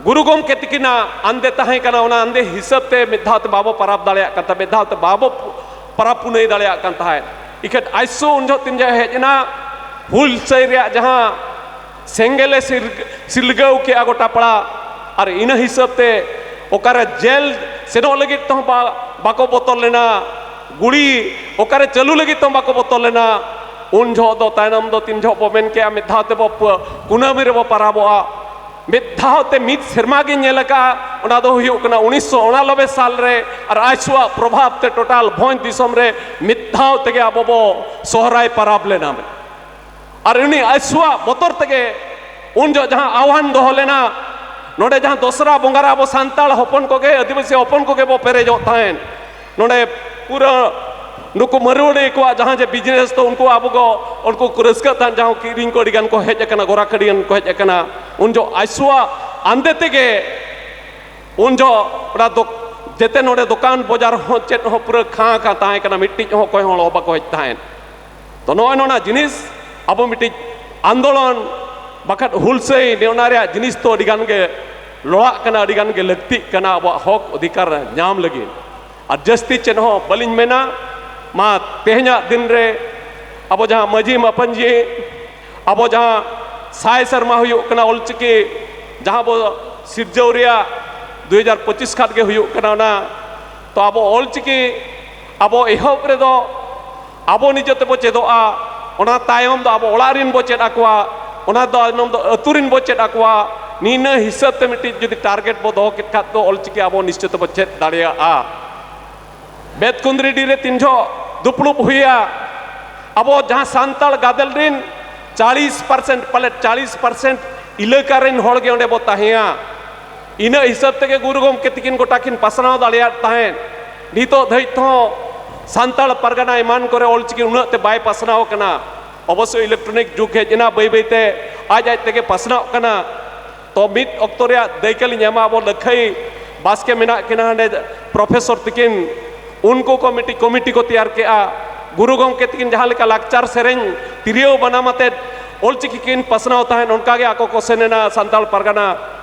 ᱜᱩᱨᱩ ᱜᱚᱢᱠᱮ ᱛᱤᱠᱤᱱᱟᱜ ᱟᱱᱫᱮ ᱛᱟᱦᱮᱸ ᱠᱟᱱᱟ, ᱚᱱᱟ ᱟᱱᱫᱮ ᱦᱤᱥᱟᱹᱵ ᱛᱮ ᱢᱤᱫ ᱫᱷᱟᱣ ᱛᱮ ᱵᱟᱵᱚ ᱯᱟᱨᱟᱵᱽ ᱫᱟᱲᱮᱭᱟᱜ ᱠᱟᱱ ᱛᱟᱦᱮᱸᱫ, ᱢᱤᱫ ᱫᱷᱟᱣ ᱛᱮ ᱵᱟᱵᱚ ᱯᱟᱨᱟᱵᱽ ᱯᱩᱱᱟᱹᱭ ᱫᱟᱲᱮᱭᱟᱜ ᱠᱟᱱ ᱛᱟᱦᱮᱸᱫ᱾ ᱤᱠᱷᱟᱹᱱ ᱟᱭᱥᱩ ᱩᱱ ᱡᱚᱦᱚᱜ ᱛᱤᱱ ᱡᱚᱦᱚᱜ ᱦᱮᱡ ᱮᱱᱟ, ᱦᱩᱞᱥᱟᱹᱭ ᱨᱮᱭᱟᱜ ᱡᱟᱦᱟᱸ ᱥᱮᱸᱜᱮᱞᱮ ᱥᱤᱨ-, ᱥᱤᱞᱜᱟᱹᱣ ᱠᱮᱜᱼᱟ ᱜᱚᱴᱟ ᱯᱟᱲᱟ, ᱟᱨ ᱤᱱᱟᱹ ᱦᱤᱥᱟᱹᱵ ᱛᱮ ᱚᱠᱟᱨᱮ ᱡᱮᱞ ᱥᱮᱱᱚᱜ ᱞᱟᱹᱜᱤᱫ ᱛᱮᱦᱚᱸ ᱵᱟ-, ᱵᱟᱠᱚ ᱵᱚᱛᱚᱨ ᱞᱮᱱᱟ, ᱜᱩᱲᱤ ᱚᱠᱟᱨᱮ ᱪᱟᱹᱞᱩ ᱞᱟᱹᱜᱤᱫ ᱛᱮᱦᱚᱸ ᱵᱟᱠᱚ ᱵᱚᱛᱚᱨ ᱞᱮᱱᱟ᱾ ᱩᱱ ᱡᱚᱦᱚᱜ ᱫᱚ ᱛᱟᱭᱱᱚᱢ ᱫᱚ ᱛᱤᱱ ᱡᱚᱦᱚᱜ ᱵᱚ ᱢᱮᱱ ᱠᱮᱜᱼᱟ, ᱢᱤᱫ ᱫᱷᱟᱣ ᱛᱮᱵᱚ ᱯ-, ᱠᱩᱱᱟᱹᱢᱤ ᱨᱮᱵᱚ ᱯᱟᱨᱟᱵᱚᱜᱼᱟ᱾ ᱢᱤᱫ ᱫᱷᱟᱣ ᱛᱮ ᱢᱤᱫ ᱥᱮᱨᱢᱟ ᱜᱤᱧ ᱧᱮᱞ ᱟᱠᱟᱫᱼᱟ, ᱚᱱᱟ ᱫᱚ ᱦᱩᱭᱩᱜ ᱠᱟᱱᱟ ᱩᱱᱤᱥᱥᱚ ᱩᱱᱟᱱᱚᱵᱵᱳᱭ ᱥᱟᱞ ᱨᱮ ᱟᱨ ᱟᱭᱥᱩᱣᱟᱜ ᱯᱨᱚᱵᱷᱟᱵᱽ ᱛᱮ ᱴᱳᱴᱟᱞ ᱵᱷᱚᱸᱡᱽ ᱫᱤᱥᱚᱢ ᱨᱮ ᱢᱤᱫ ᱫᱷᱟᱣ ᱛᱮᱜᱮ ᱟᱵᱚ ᱵᱚ ᱥᱚᱦᱨᱟᱭ ᱯᱟᱨᱟᱵᱽ ᱞᱮᱱᱟ᱾ ᱟᱨ ᱩᱱᱤ ᱟᱭᱥᱩᱣᱟᱜ ᱵᱚᱛᱚᱨ ᱛᱮᱜᱮ ᱩᱱ ᱡᱚᱦᱚᱜ ᱡᱟᱦᱟᱸ ᱟᱦᱣᱟᱱ ᱫᱚᱦᱚ ᱞᱮᱱᱟ, ᱱᱚᱰᱮ ᱡᱟᱦᱟᱸ ᱫᱚᱥᱨᱟ ᱵᱚᱸᱜᱟ ᱨᱮ ᱟᱵᱚ ᱥᱟᱱᱛᱟᱲ ᱦᱚᱯᱚᱱ ᱠᱚᱜᱮ, ᱟᱹᱫᱤᱵᱟᱹᱥᱤ ᱦᱚᱯᱚᱱ ᱠᱚᱜᱮ ᱵᱚ ᱯᱮᱨᱮᱡᱚᱜ ᱛᱟᱦᱮᱸᱫ, ᱱᱚᱰᱮ ᱯᱩᱨᱟᱹ ᱱᱩᱠᱩ ᱢᱟᱹᱨᱣᱟᱹᱲᱤᱭᱟᱹ ᱠᱚᱣᱟᱜ ᱡᱟᱦᱟᱸ ᱡᱮ ᱵᱤᱡᱽᱱᱮᱥ, ᱛᱚ ᱩᱱᱠᱩ ᱟᱵᱚ ᱠᱚ, ᱩᱱᱠᱩ ᱠᱚ ᱨᱟᱹᱥᱠᱟᱹᱜ ᱛᱟᱦᱮᱸᱫ, ᱡᱟᱦᱟᱸ ᱠᱤᱨᱤᱧ ᱠᱚ ᱟᱹᱰᱤ ᱜᱟᱱ ᱠᱚ ᱦᱮᱡ ᱟᱠᱟᱱᱟ, ᱜᱚᱨᱟ ᱠᱟᱹᱰᱤ ᱜᱟᱱ ᱠᱚ ᱦᱮᱡ ᱟᱠᱟᱱᱟ᱾ ᱩᱱ ᱡᱚᱦᱚᱜ ᱟᱭᱥᱩᱣᱟᱜ ᱟᱱᱫᱮ ᱛᱮᱜᱮ ᱩᱱ ᱡᱚᱦᱚᱜ ᱚᱱᱟ ᱫᱚ ᱡᱮᱛᱮ ᱱᱚᱰᱮ ᱫᱚᱠᱟᱱ ᱵᱚᱡᱟᱨ ᱦᱚᱸ ᱪᱮᱫ ᱦᱚᱸ ᱯᱩᱨᱟᱹ ᱠᱷᱟᱸ ᱠᱷᱟᱸ ᱛᱟᱦᱮᱸ ᱠᱟᱱᱟ, ᱢᱤᱫᱴᱤᱡ ᱦᱚᱸ ᱚᱠᱚᱭ ᱦᱚᱸ ᱦᱚᱲ ᱵᱟᱠᱚ ᱦᱮᱡ ᱛᱟᱦᱮᱸᱫ᱾ ᱛᱚ ᱱᱚᱜᱼᱚᱭ ᱱᱚᱣᱟ ᱡᱤᱱᱤᱥ ᱟᱵᱚ ᱢᱤᱫᱴᱤᱡ ᱟᱱᱫᱳᱞᱚᱱ ᱵᱟᱠᱷᱟᱱ ᱦᱩᱞᱥᱟᱹᱭ ᱱᱮ ᱚᱱᱟ ᱨᱮᱭᱟᱜ ᱡᱤᱱᱤᱥ ᱛᱚ ᱟᱹᱰᱤ ᱜᱟᱱ ᱜᱮ ᱞᱚᱲᱟᱜ ᱠᱟᱱᱟ, ᱟᱹᱰᱤ ᱜᱟᱱ ᱜᱮ ᱞᱟᱹᱠᱛᱤᱜ ᱠᱟᱱᱟ ᱟᱵᱚᱣᱟᱜ ᱦᱚᱠ ᱚᱫᱷᱤᱠᱟᱨ ᱧᱟᱢ ᱞᱟᱹᱜᱤᱫ᱾ ᱟᱨ ᱡᱟᱹᱥᱛᱤ ᱪᱮᱫ ᱦᱚᱸ ᱵᱟᱹᱞᱤᱧ ᱢᱮᱱᱟ, ᱢᱟ ᱛᱮᱦᱮᱧᱟᱜ ᱫᱤᱱ ᱨᱮ ᱟᱵᱚ ᱡᱟᱦᱟᱸ ᱢᱟᱹᱡᱷᱤ ᱢᱟᱯᱟᱧᱡᱤ, ᱟᱵᱚ ᱡᱟᱦᱟᱸ ᱥᱟᱭ ᱥᱮᱨᱢᱟ ᱦᱩᱭᱩᱜ ᱠᱟᱱᱟ ᱚᱞᱪᱤᱠᱤ ᱡᱟᱦᱟᱸ ᱵᱚ ᱥᱤᱨᱡᱟᱹᱣ ᱨᱮᱭᱟᱜ ᱫᱩ ᱦᱟᱡᱟᱨ ᱯᱚᱸᱪᱤᱥ ᱠᱷᱟᱱ ᱜᱮ ᱦᱩᱭᱩᱜ ᱠᱟᱱᱟ ᱚᱱᱟ᱾ ᱛᱚ ᱟᱵᱚ ᱚᱞᱪᱤᱠᱤ ᱟᱵᱚ ᱮᱦᱚᱵ ᱨᱮᱫᱚ ᱟᱵᱚ ᱱᱤᱡᱮ ᱛᱮᱵᱚ ᱪᱮᱫᱚᱜᱼᱟ, ᱚᱱᱟ ᱛᱟᱭᱚᱢ ᱫᱚ ᱟᱵᱚ ᱚᱲᱟᱜ ᱨᱮᱱ ᱵᱚ ᱪᱮᱫ ᱟᱠᱚᱣᱟ, ᱚᱱᱟ ᱫᱚ ᱟᱭᱱᱚᱢ ᱫᱚ ᱟᱹᱛᱩ ᱨᱮᱱ ᱵᱚ ᱪᱮᱫ ᱟᱠᱚᱣᱟ᱾ ᱱᱤᱱᱟᱹ ᱦᱤᱥᱟᱹᱵ ᱛᱮ ᱢᱤᱫᱴᱤᱡ ᱡᱩᱫᱤ ᱴᱟᱨᱜᱮᱴ ᱵᱚ ᱫᱚᱦᱚ ᱠᱮᱫ ᱠᱷᱟᱱ ᱫᱚ ᱚᱞᱪᱤᱠᱤ ᱟᱵᱚ ᱱᱤᱥᱪᱤᱛ ᱵᱚ ᱪᱮᱫ ᱫᱟᱲᱮᱭᱟᱜᱼᱟ᱾ ᱵᱮᱛᱠᱩᱸᱫᱽᱨᱤᱰᱤ ᱨᱮ ᱛᱤᱱ ᱡᱚᱦᱚᱜ ᱫᱩᱯᱲᱩᱵ ᱦᱩᱭᱟ, ᱟᱵᱚ ᱡᱟᱦᱟᱸ ᱥᱟᱱᱛᱟᱲ ᱜᱟᱫᱮᱞ ᱨᱮᱱ ᱪᱟᱞᱤᱥ ᱯᱟᱨᱥᱮᱱᱴ, ᱯᱟᱞᱮᱫ ᱪᱟᱞᱤᱥ ᱯᱟᱨᱥᱮᱱᱴ ᱮᱞᱟᱠᱟ ᱨᱮᱱ ᱦᱚᱲ ᱜᱮ ᱚᱸᱰᱮ ᱵᱚ ᱛᱟᱦᱮᱸᱭᱟ᱾ ᱤᱱᱟᱹ ᱦᱤᱥᱟᱹᱵ ᱛᱮᱜᱮ ᱜᱩᱨᱩ ᱜᱚᱢᱠᱮ ᱛᱤᱠᱤᱱ ᱜᱚᱴᱟ ᱠᱤᱱ ᱯᱟᱥᱱᱟᱣ ᱫᱟᱲᱮᱭᱟᱫ ᱛᱟᱦᱮᱸᱫ᱾ ᱱᱤᱛᱚᱜ ᱫᱷᱟᱹᱵᱤᱡ ᱛᱮᱦᱚᱸ ᱥᱟᱱᱛᱟᱲ ᱯᱟᱨᱜᱟᱱᱟ ᱮᱢᱟᱱ ᱠᱚᱨᱮ ᱚᱞᱪᱤᱠᱤ ᱩᱱᱟᱹᱜ ᱛᱮ ᱵᱟᱭ ᱯᱟᱥᱱᱟᱣ ᱠᱟᱱᱟ᱾ ᱚᱵᱚᱥᱥᱳᱭ ᱤᱞᱮᱠᱴᱨᱚᱱᱤᱠ ᱡᱩᱜᱽ ᱦᱮᱡ ᱮᱱᱟ, ᱵᱟᱹᱭ ᱵᱟᱹᱭ ᱛᱮ ᱟᱡ ᱟᱡ ᱛᱮᱜᱮ ᱯᱟᱥᱱᱟᱣ ᱠᱟᱱᱟ᱾ ᱛᱚ ᱢᱤᱫ ᱚᱠᱛᱚ ᱨᱮᱭᱟᱜ ᱫᱟᱹᱭᱠᱟᱹ ᱞᱤᱧ ᱮᱢᱟ, ᱟᱵᱚ ᱞᱟᱹᱠᱷᱟᱹᱭ ᱵᱟᱥᱠᱮ ᱢᱮᱱᱟᱜ ᱠᱤᱱᱟ ᱦᱟᱸᱰᱮ, ᱯᱨᱚᱯᱷᱮᱥᱚᱨ ᱛᱤᱠᱤᱱ, ᱩᱱᱠᱩ ᱠᱚ ᱢᱤᱫᱴᱤᱡ ᱠᱚᱢᱤᱴᱤ ᱠᱚ ᱛᱮᱭᱟᱨ ᱠᱮᱜᱼᱟ᱾ ᱜᱩᱨᱩ ᱜᱚᱢᱠᱮ ᱛᱤᱠᱤᱱ ᱡᱟᱦᱟᱸ ᱞᱮᱠᱟ ᱞᱟᱠᱪᱟᱨ ᱥᱮᱨᱮᱧ, ᱛᱤᱨᱭᱳ ᱵᱟᱱᱟᱢ ᱟᱛᱮᱫ ᱚᱞᱪᱤᱠᱤ ᱠᱤᱱ ᱯᱟᱥᱱᱟᱣ ᱛᱟᱦᱮᱸᱫ, ᱚᱱᱠᱟ ᱜᱮ ᱟᱠᱚ ᱠᱚ ᱥᱮᱱ ᱮᱱᱟ ᱥᱟᱱᱛᱟᱲ ᱯᱟᱨᱜᱟᱱᱟ,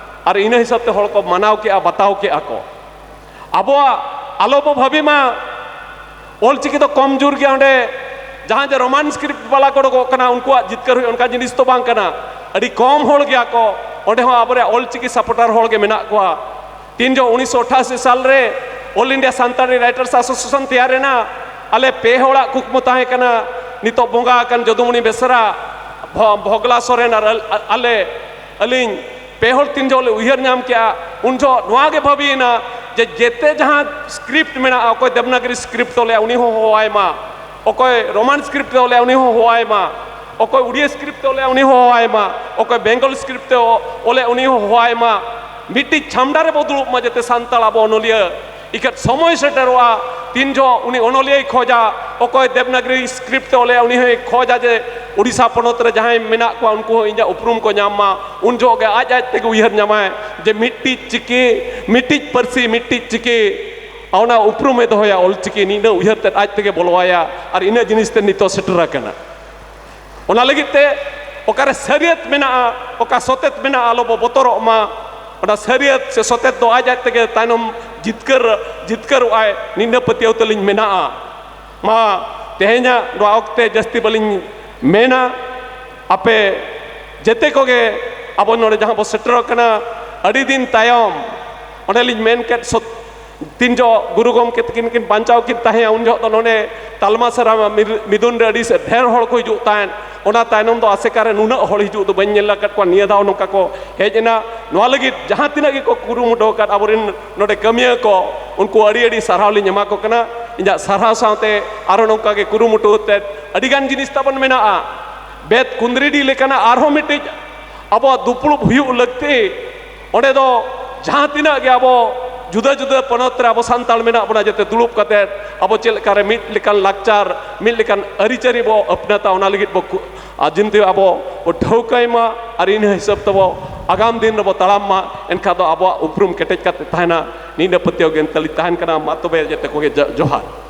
ᱟᱨ ᱤᱱᱟᱹ ᱦᱤᱥᱟᱹᱵ ᱛᱮ ᱦᱚᱲ ᱠᱚ ᱢᱟᱱᱟᱣ ᱠᱮᱜᱼᱟ, ᱵᱟᱛᱟᱣ ᱠᱮᱜᱼᱟ ᱠᱚ᱾ ᱟᱵᱚᱣᱟᱜ ᱟᱞᱚ ᱵᱚ ᱵᱷᱟᱹᱵᱤ ᱢᱟ ᱚᱞᱪᱤᱠᱤ ᱫᱚ ᱠᱚᱢ ᱡᱳᱨ ᱜᱮᱭᱟ, ᱚᱸᱰᱮ ᱡᱟᱦᱟᱸ ᱡᱮ ᱨᱳᱢᱟᱱ ᱥᱠᱨᱤᱯᱴ ᱵᱟᱞᱟ ᱠᱚ ᱚᱰᱚᱠᱚᱜ ᱠᱟᱱᱟ ᱩᱱᱠᱩᱣᱟᱜ ᱡᱤᱛᱠᱟᱹᱨ ᱦᱩᱭᱩᱜ, ᱚᱱᱠᱟ ᱡᱤᱱᱤᱥ ᱫᱚ ᱵᱟᱝ ᱠᱟᱱᱟ᱾ ᱟᱹᱰᱤ ᱠᱚᱢ ᱦᱚᱲ ᱜᱮᱭᱟ ᱠᱚ, ᱚᱸᱰᱮ ᱦᱚᱸ ᱟᱵᱚᱨᱮᱱ ᱚᱞᱪᱤᱠᱤ ᱥᱟᱯᱳᱨᱴᱟᱨ ᱦᱚᱲ ᱜᱮ ᱢᱮᱱᱟᱜ ᱠᱚᱣᱟ᱾ ᱛᱤᱱ ᱡᱚᱦᱚᱜ ᱩᱱᱤᱥᱥᱚ ᱟᱴᱷᱟᱥᱤ ᱥᱟᱞ ᱨᱮ all India Santali writers association ᱛᱮᱭᱟᱨ ᱮᱱᱟ, ᱟᱞᱮ ᱯᱮ ᱦᱚᱲᱟᱜ ᱠᱩᱠᱢᱩ ᱛᱟᱦᱮᱸ ᱠᱟᱱᱟ, ᱱᱤᱛᱚᱜ ᱵᱚᱸᱜᱟ ᱟᱠᱟᱱ ᱡᱚᱫᱩᱢᱚᱬᱤ ᱵᱮᱥᱨᱟ, ᱵᱷᱚ-, ᱵᱷᱚᱜᱽᱞᱟ ᱥᱚᱨᱮᱱ ᱟᱨ ᱟᱞ-, ᱟᱞᱮ, ᱟᱹᱞᱤᱧ ᱯᱮ ᱦᱚᱲ ᱛᱤᱱ ᱡᱚᱦᱚᱜ ᱞᱮ ᱩᱭᱦᱟᱹᱨ ᱧᱟᱢ ᱠᱮᱜᱼᱟ, ᱩᱱ ᱡᱚᱦᱚᱜ ᱱᱚᱣᱟ ᱜᱮ ᱵᱷᱟᱹᱵᱤᱭᱮᱱᱟ ᱡᱮ ᱡᱮᱛᱮ ᱡᱟᱦᱟᱸ ᱥᱠᱨᱤᱯᱴ ᱢᱮᱱᱟᱜᱼᱟ, ᱚᱠᱚᱭ ᱫᱮᱵᱽᱱᱟᱜᱽᱨᱤ ᱥᱠᱨᱤᱯᱴ ᱚᱞᱮᱜᱼᱟ ᱩᱱᱤ ᱦᱚᱸ ᱦᱚᱦᱚᱣᱟᱭ ᱢᱟ, ᱚᱠᱚᱭ ᱨᱳᱢᱟᱱ ᱥᱠᱨᱤᱯᱴ ᱚᱞᱮᱜᱼᱟ ᱩᱱᱤ ᱦᱚᱸ ᱦᱚᱦᱚᱣᱟᱭ ᱢᱟ, ᱚᱠᱚᱭ ᱩᱲᱤᱭᱟ ᱥᱠᱨᱤᱯᱴ ᱚᱞᱮᱜᱼᱟ ᱩᱱᱤ ᱦᱚᱸ ᱦᱚᱦᱚᱣᱟᱭ ᱢᱟ, ᱚᱠᱚᱭ ᱵᱮᱝᱜᱚᱞ ᱥᱠᱨᱤᱯᱴ ᱚᱞᱮᱜᱼᱟ ᱩᱱᱤ ᱦᱚᱸ ᱦᱚᱦᱚᱣᱟᱭ ᱢᱟ᱾ ᱢᱤᱫᱴᱤᱡ ᱪᱷᱟᱢᱰᱟ ᱨᱮᱵᱚ ᱫᱩᱲᱩᱵ ᱢᱟ ᱡᱟᱛᱮ ᱥᱟᱱᱛᱟᱲ ᱟᱵᱚ ᱚᱱᱚᱞᱤᱭᱟᱹ ᱤᱠᱷᱟᱹᱱ ᱥᱚᱢᱚᱭ ᱥᱮᱴᱮᱨᱚᱜᱼᱟ, ᱛᱤᱱ ᱡᱚᱦᱚᱜ ᱩᱱᱤ ᱚᱱᱚᱞᱤᱭᱟᱹᱭ ᱠᱷᱚᱡᱟ, ᱚᱠᱚᱭ ᱫᱮᱵᱽᱱᱟᱜᱽᱨᱤ ᱥᱠᱨᱤᱯᱴ ᱛᱮ ᱚᱞᱮᱜᱼᱟ, ᱩᱱᱤ ᱦᱚᱸᱭ ᱠᱷᱚᱡᱟ ᱡᱮ ᱳᱰᱤᱥᱟ ᱯᱚᱱᱚᱛ ᱨᱮ ᱡᱟᱦᱟᱸᱭ ᱢᱮᱱᱟᱜ ᱠᱚᱣᱟ, ᱩᱱᱠᱩ ᱦᱚᱸ ᱤᱧᱟᱹᱜ ᱩᱯᱨᱩᱢ ᱠᱚ ᱧᱟᱢ ᱢᱟ, ᱩᱱ ᱡᱚᱦᱚᱜ ᱜᱮ ᱟᱡ ᱟᱡ ᱛᱮᱜᱮ ᱩᱭᱦᱟᱹᱨ ᱧᱟᱢᱟᱭ ᱡᱮ ᱢᱤᱫᱴᱤᱡ ᱪᱤᱠᱤ, ᱢᱤᱫᱴᱤᱡ ᱯᱟᱹᱨᱥᱤ, ᱢᱤᱫᱴᱤᱡ ᱪᱤᱠᱤ, ᱚᱱᱟ ᱩᱯᱨᱩᱢᱮ ᱫᱚᱦᱚᱭᱟ ᱚᱞᱪᱤᱠᱤ, ᱱᱤᱱᱟᱹᱜ ᱩᱭᱦᱟᱹᱨ ᱛᱮᱫ ᱟᱡ ᱛᱮᱜᱮ ᱵᱚᱞᱚᱣᱟᱭᱟ᱾ ᱟᱨ ᱤᱱᱟᱹ ᱡᱤᱱᱤᱥ ᱛᱮ ᱱᱤᱛᱚᱜ ᱥᱮᱴᱮᱨ ᱟᱠᱟᱱᱟ᱾ ᱚᱱᱟ ᱞᱟᱹᱜᱤᱫ ᱛᱮ ᱚᱠᱟᱨᱮ ᱥᱟᱹᱨᱤᱭᱟᱹᱛ ᱢᱮᱱᱟᱜᱼᱟ, ᱚᱠᱟ ᱥᱚᱛᱮᱛ ᱢᱮᱱᱟᱜᱼᱟ, ᱟᱞᱚ ᱵᱚ ᱵᱚᱛᱚᱨᱚᱜ ᱢᱟ᱾ ᱚᱱᱟ ᱥᱟᱹᱨᱤᱭᱟᱹᱛ ᱥᱮ ᱥᱚᱛᱮᱛ ᱫᱚ ᱟᱡ ᱟᱡ ᱛᱮᱜᱮ ᱛᱟᱭᱱᱚᱢ ᱡᱤᱛᱠᱟᱹᱨ, ᱡᱤᱛᱠᱟᱹᱨᱚᱜᱼᱟᱭ, ᱱᱤᱱᱟᱹ ᱯᱟᱹᱛᱭᱟᱹᱣ ᱛᱟᱹᱞᱤᱧ ᱢᱮᱱᱟᱜᱼᱟ᱾ ᱢᱟ, ᱛᱮᱦᱮᱧᱟᱜ ᱱᱚᱣᱟ ᱚᱠᱛᱮ ᱡᱟᱹᱥᱛᱤ ᱵᱟᱹᱞᱤᱧ ᱢᱮᱱᱟ᱾ ᱟᱯᱮ ᱡᱮᱛᱮ ᱠᱚᱜᱮ ᱟᱵᱚ ᱱᱚᱰᱮ ᱡᱟᱦᱟᱸ ᱵᱚ ᱥᱮᱴᱮᱨᱚᱜ ᱠᱟᱱᱟ, ᱟᱹᱰᱤ ᱫᱤᱱ ᱛᱟᱭᱚᱢ, ᱚᱸᱰᱮᱞᱤᱧ ᱢᱮᱱ ᱠᱮᱫ, ᱥᱚᱛ-, ᱛᱤᱱ ᱡᱚᱦᱚᱜ ᱜᱩᱨᱩ ᱜᱚᱢᱠᱮ ᱛᱟᱹᱠᱤᱱ ᱠᱤᱱ ᱵᱟᱧᱪᱟᱣ ᱠᱤᱱ ᱛᱟᱦᱮᱸᱭᱟ, ᱩᱱ ᱡᱚᱦᱚᱜ ᱫᱚ ᱱᱚᱰᱮ ᱛᱟᱞᱢᱟ ᱥᱟᱨᱟ ᱢᱤᱨ-, ᱢᱤᱫᱩᱱ ᱨᱮ ᱟᱹᱰᱤ ᱥᱮ-, ᱰᱷᱮᱨ ᱦᱚᱲ ᱠᱚ ᱦᱤᱡᱩᱜ ᱛᱟᱦᱮᱸᱫ᱾ ᱚᱱᱟ ᱛᱟᱭᱱᱚᱢ ᱫᱚ ᱟᱥᱮᱠᱟ ᱨᱮ ᱱᱩᱱᱟᱹᱜ ᱦᱚᱲ ᱦᱤᱡᱩᱜ ᱫᱚ ᱵᱟᱹᱧ ᱧᱮᱞ ᱟᱠᱟᱫ ᱠᱚᱣᱟ᱾ ᱱᱤᱭᱟᱹ ᱫᱷᱟᱣ ᱱᱚᱝᱠᱟ ᱠᱚ ᱦᱮᱡ ᱮᱱᱟ᱾ ᱱᱚᱣᱟ ᱞᱟᱹᱜᱤᱫ ᱡᱟᱦᱟᱸ ᱛᱤᱱᱟᱹᱜ ᱜᱮᱠᱚ ᱠᱩᱨᱩᱢᱩᱴᱩ ᱟᱠᱟᱫ ᱟᱵᱚᱨᱮᱱ ᱱᱚᱰᱮ ᱠᱟᱹᱢᱤᱭᱟᱹ ᱠᱚ, ᱩᱱᱠᱩ ᱟᱹᱰᱤ ᱟᱹᱰᱤ ᱥᱟᱨᱦᱟᱣ ᱞᱤᱧ ᱮᱢᱟ ᱠᱚ ᱠᱟᱱᱟ᱾ ᱤᱧᱟᱹᱜ ᱥᱟᱨᱦᱟᱣ ᱥᱟᱶᱛᱮ ᱟᱨᱦᱚᱸ ᱱᱚᱝᱠᱟ ᱜᱮ ᱠᱩᱨᱩᱢᱩᱴᱩ ᱟᱛᱮᱫ ᱟᱹᱰᱤᱜᱟᱱ ᱡᱤᱱᱤᱥ ᱛᱟᱵᱚᱱ ᱢᱮᱱᱟᱜᱼᱟ᱾ ᱵᱮᱫ ᱠᱩᱸᱫᱽᱨᱤᱰᱤ ᱞᱮᱠᱟᱱᱟᱜ ᱟᱨᱦᱚᱸ ᱢᱤᱫᱴᱤᱡ ᱟᱵᱚᱣᱟᱜ ᱫᱩᱯᱲᱩᱵ ᱦᱩᱭᱩᱜ ᱞᱟᱹᱠᱛᱤ᱾ ᱚᱸᱰᱮ ᱫᱚ ᱡᱟᱦᱟᱸ ᱛᱤᱱᱟᱹᱜ ᱜᱮ ᱟᱵᱚ ᱡᱩᱫᱟᱹ ᱡᱩᱫᱟᱹ ᱯᱚᱱᱚᱛ ᱨᱮ ᱟᱵᱚ ᱥᱟᱱᱛᱟᱲ ᱢᱮᱱᱟᱜ ᱵᱚᱱᱟ, ᱡᱟᱛᱮ ᱫᱩᱲᱩᱵ ᱠᱟᱛᱮᱫ ᱟᱵᱚ ᱪᱮᱫ ᱞᱮᱠᱟᱨᱮ ᱢᱤᱫ ᱞᱮᱠᱟᱱ ᱞᱟᱠᱪᱟᱨ, ᱢᱤᱫ ᱞᱮᱠᱟᱱ ᱟᱹᱨᱤᱪᱟᱹᱞᱤ ᱵᱚ ᱟᱹᱯᱱᱟᱹᱛᱟ, ᱚᱱᱟ ᱞᱟᱹᱜᱤᱫ ᱵᱚ ᱠᱩ-, ᱟᱨ ᱡᱤᱱᱛᱤ ᱟᱵᱚ ᱵᱚ ᱴᱷᱟᱹᱣᱠᱟᱹᱭ ᱢᱟ ᱟᱨ ᱤᱱᱟᱹ ᱦᱤᱥᱟᱹᱵ ᱛᱮᱵᱚ ᱟᱜᱟᱢ ᱫᱤᱱ ᱨᱮᱵᱚ ᱛᱟᱲᱟᱢ ᱢᱟ᱾ ᱮᱱᱠᱷᱟᱱ ᱫᱚ ᱟᱵᱚᱣᱟᱜ ᱩᱯᱨᱩᱢ ᱠᱮᱴᱮᱡ ᱠᱟᱛᱮ ᱛᱟᱦᱮᱱᱟ᱾ ᱱᱤᱭᱟᱹ ᱯᱟᱹᱛᱭᱟᱹᱣ ᱜᱮ ᱛᱟᱹᱞᱤᱧ ᱛᱟᱦᱮᱱ ᱠᱟᱱᱟ᱾ ᱢᱟ ᱛᱚᱵᱮ ᱡᱮᱛᱮ ᱠᱚᱜᱮ ᱡᱚ-, ᱡᱚᱦᱟᱨ᱾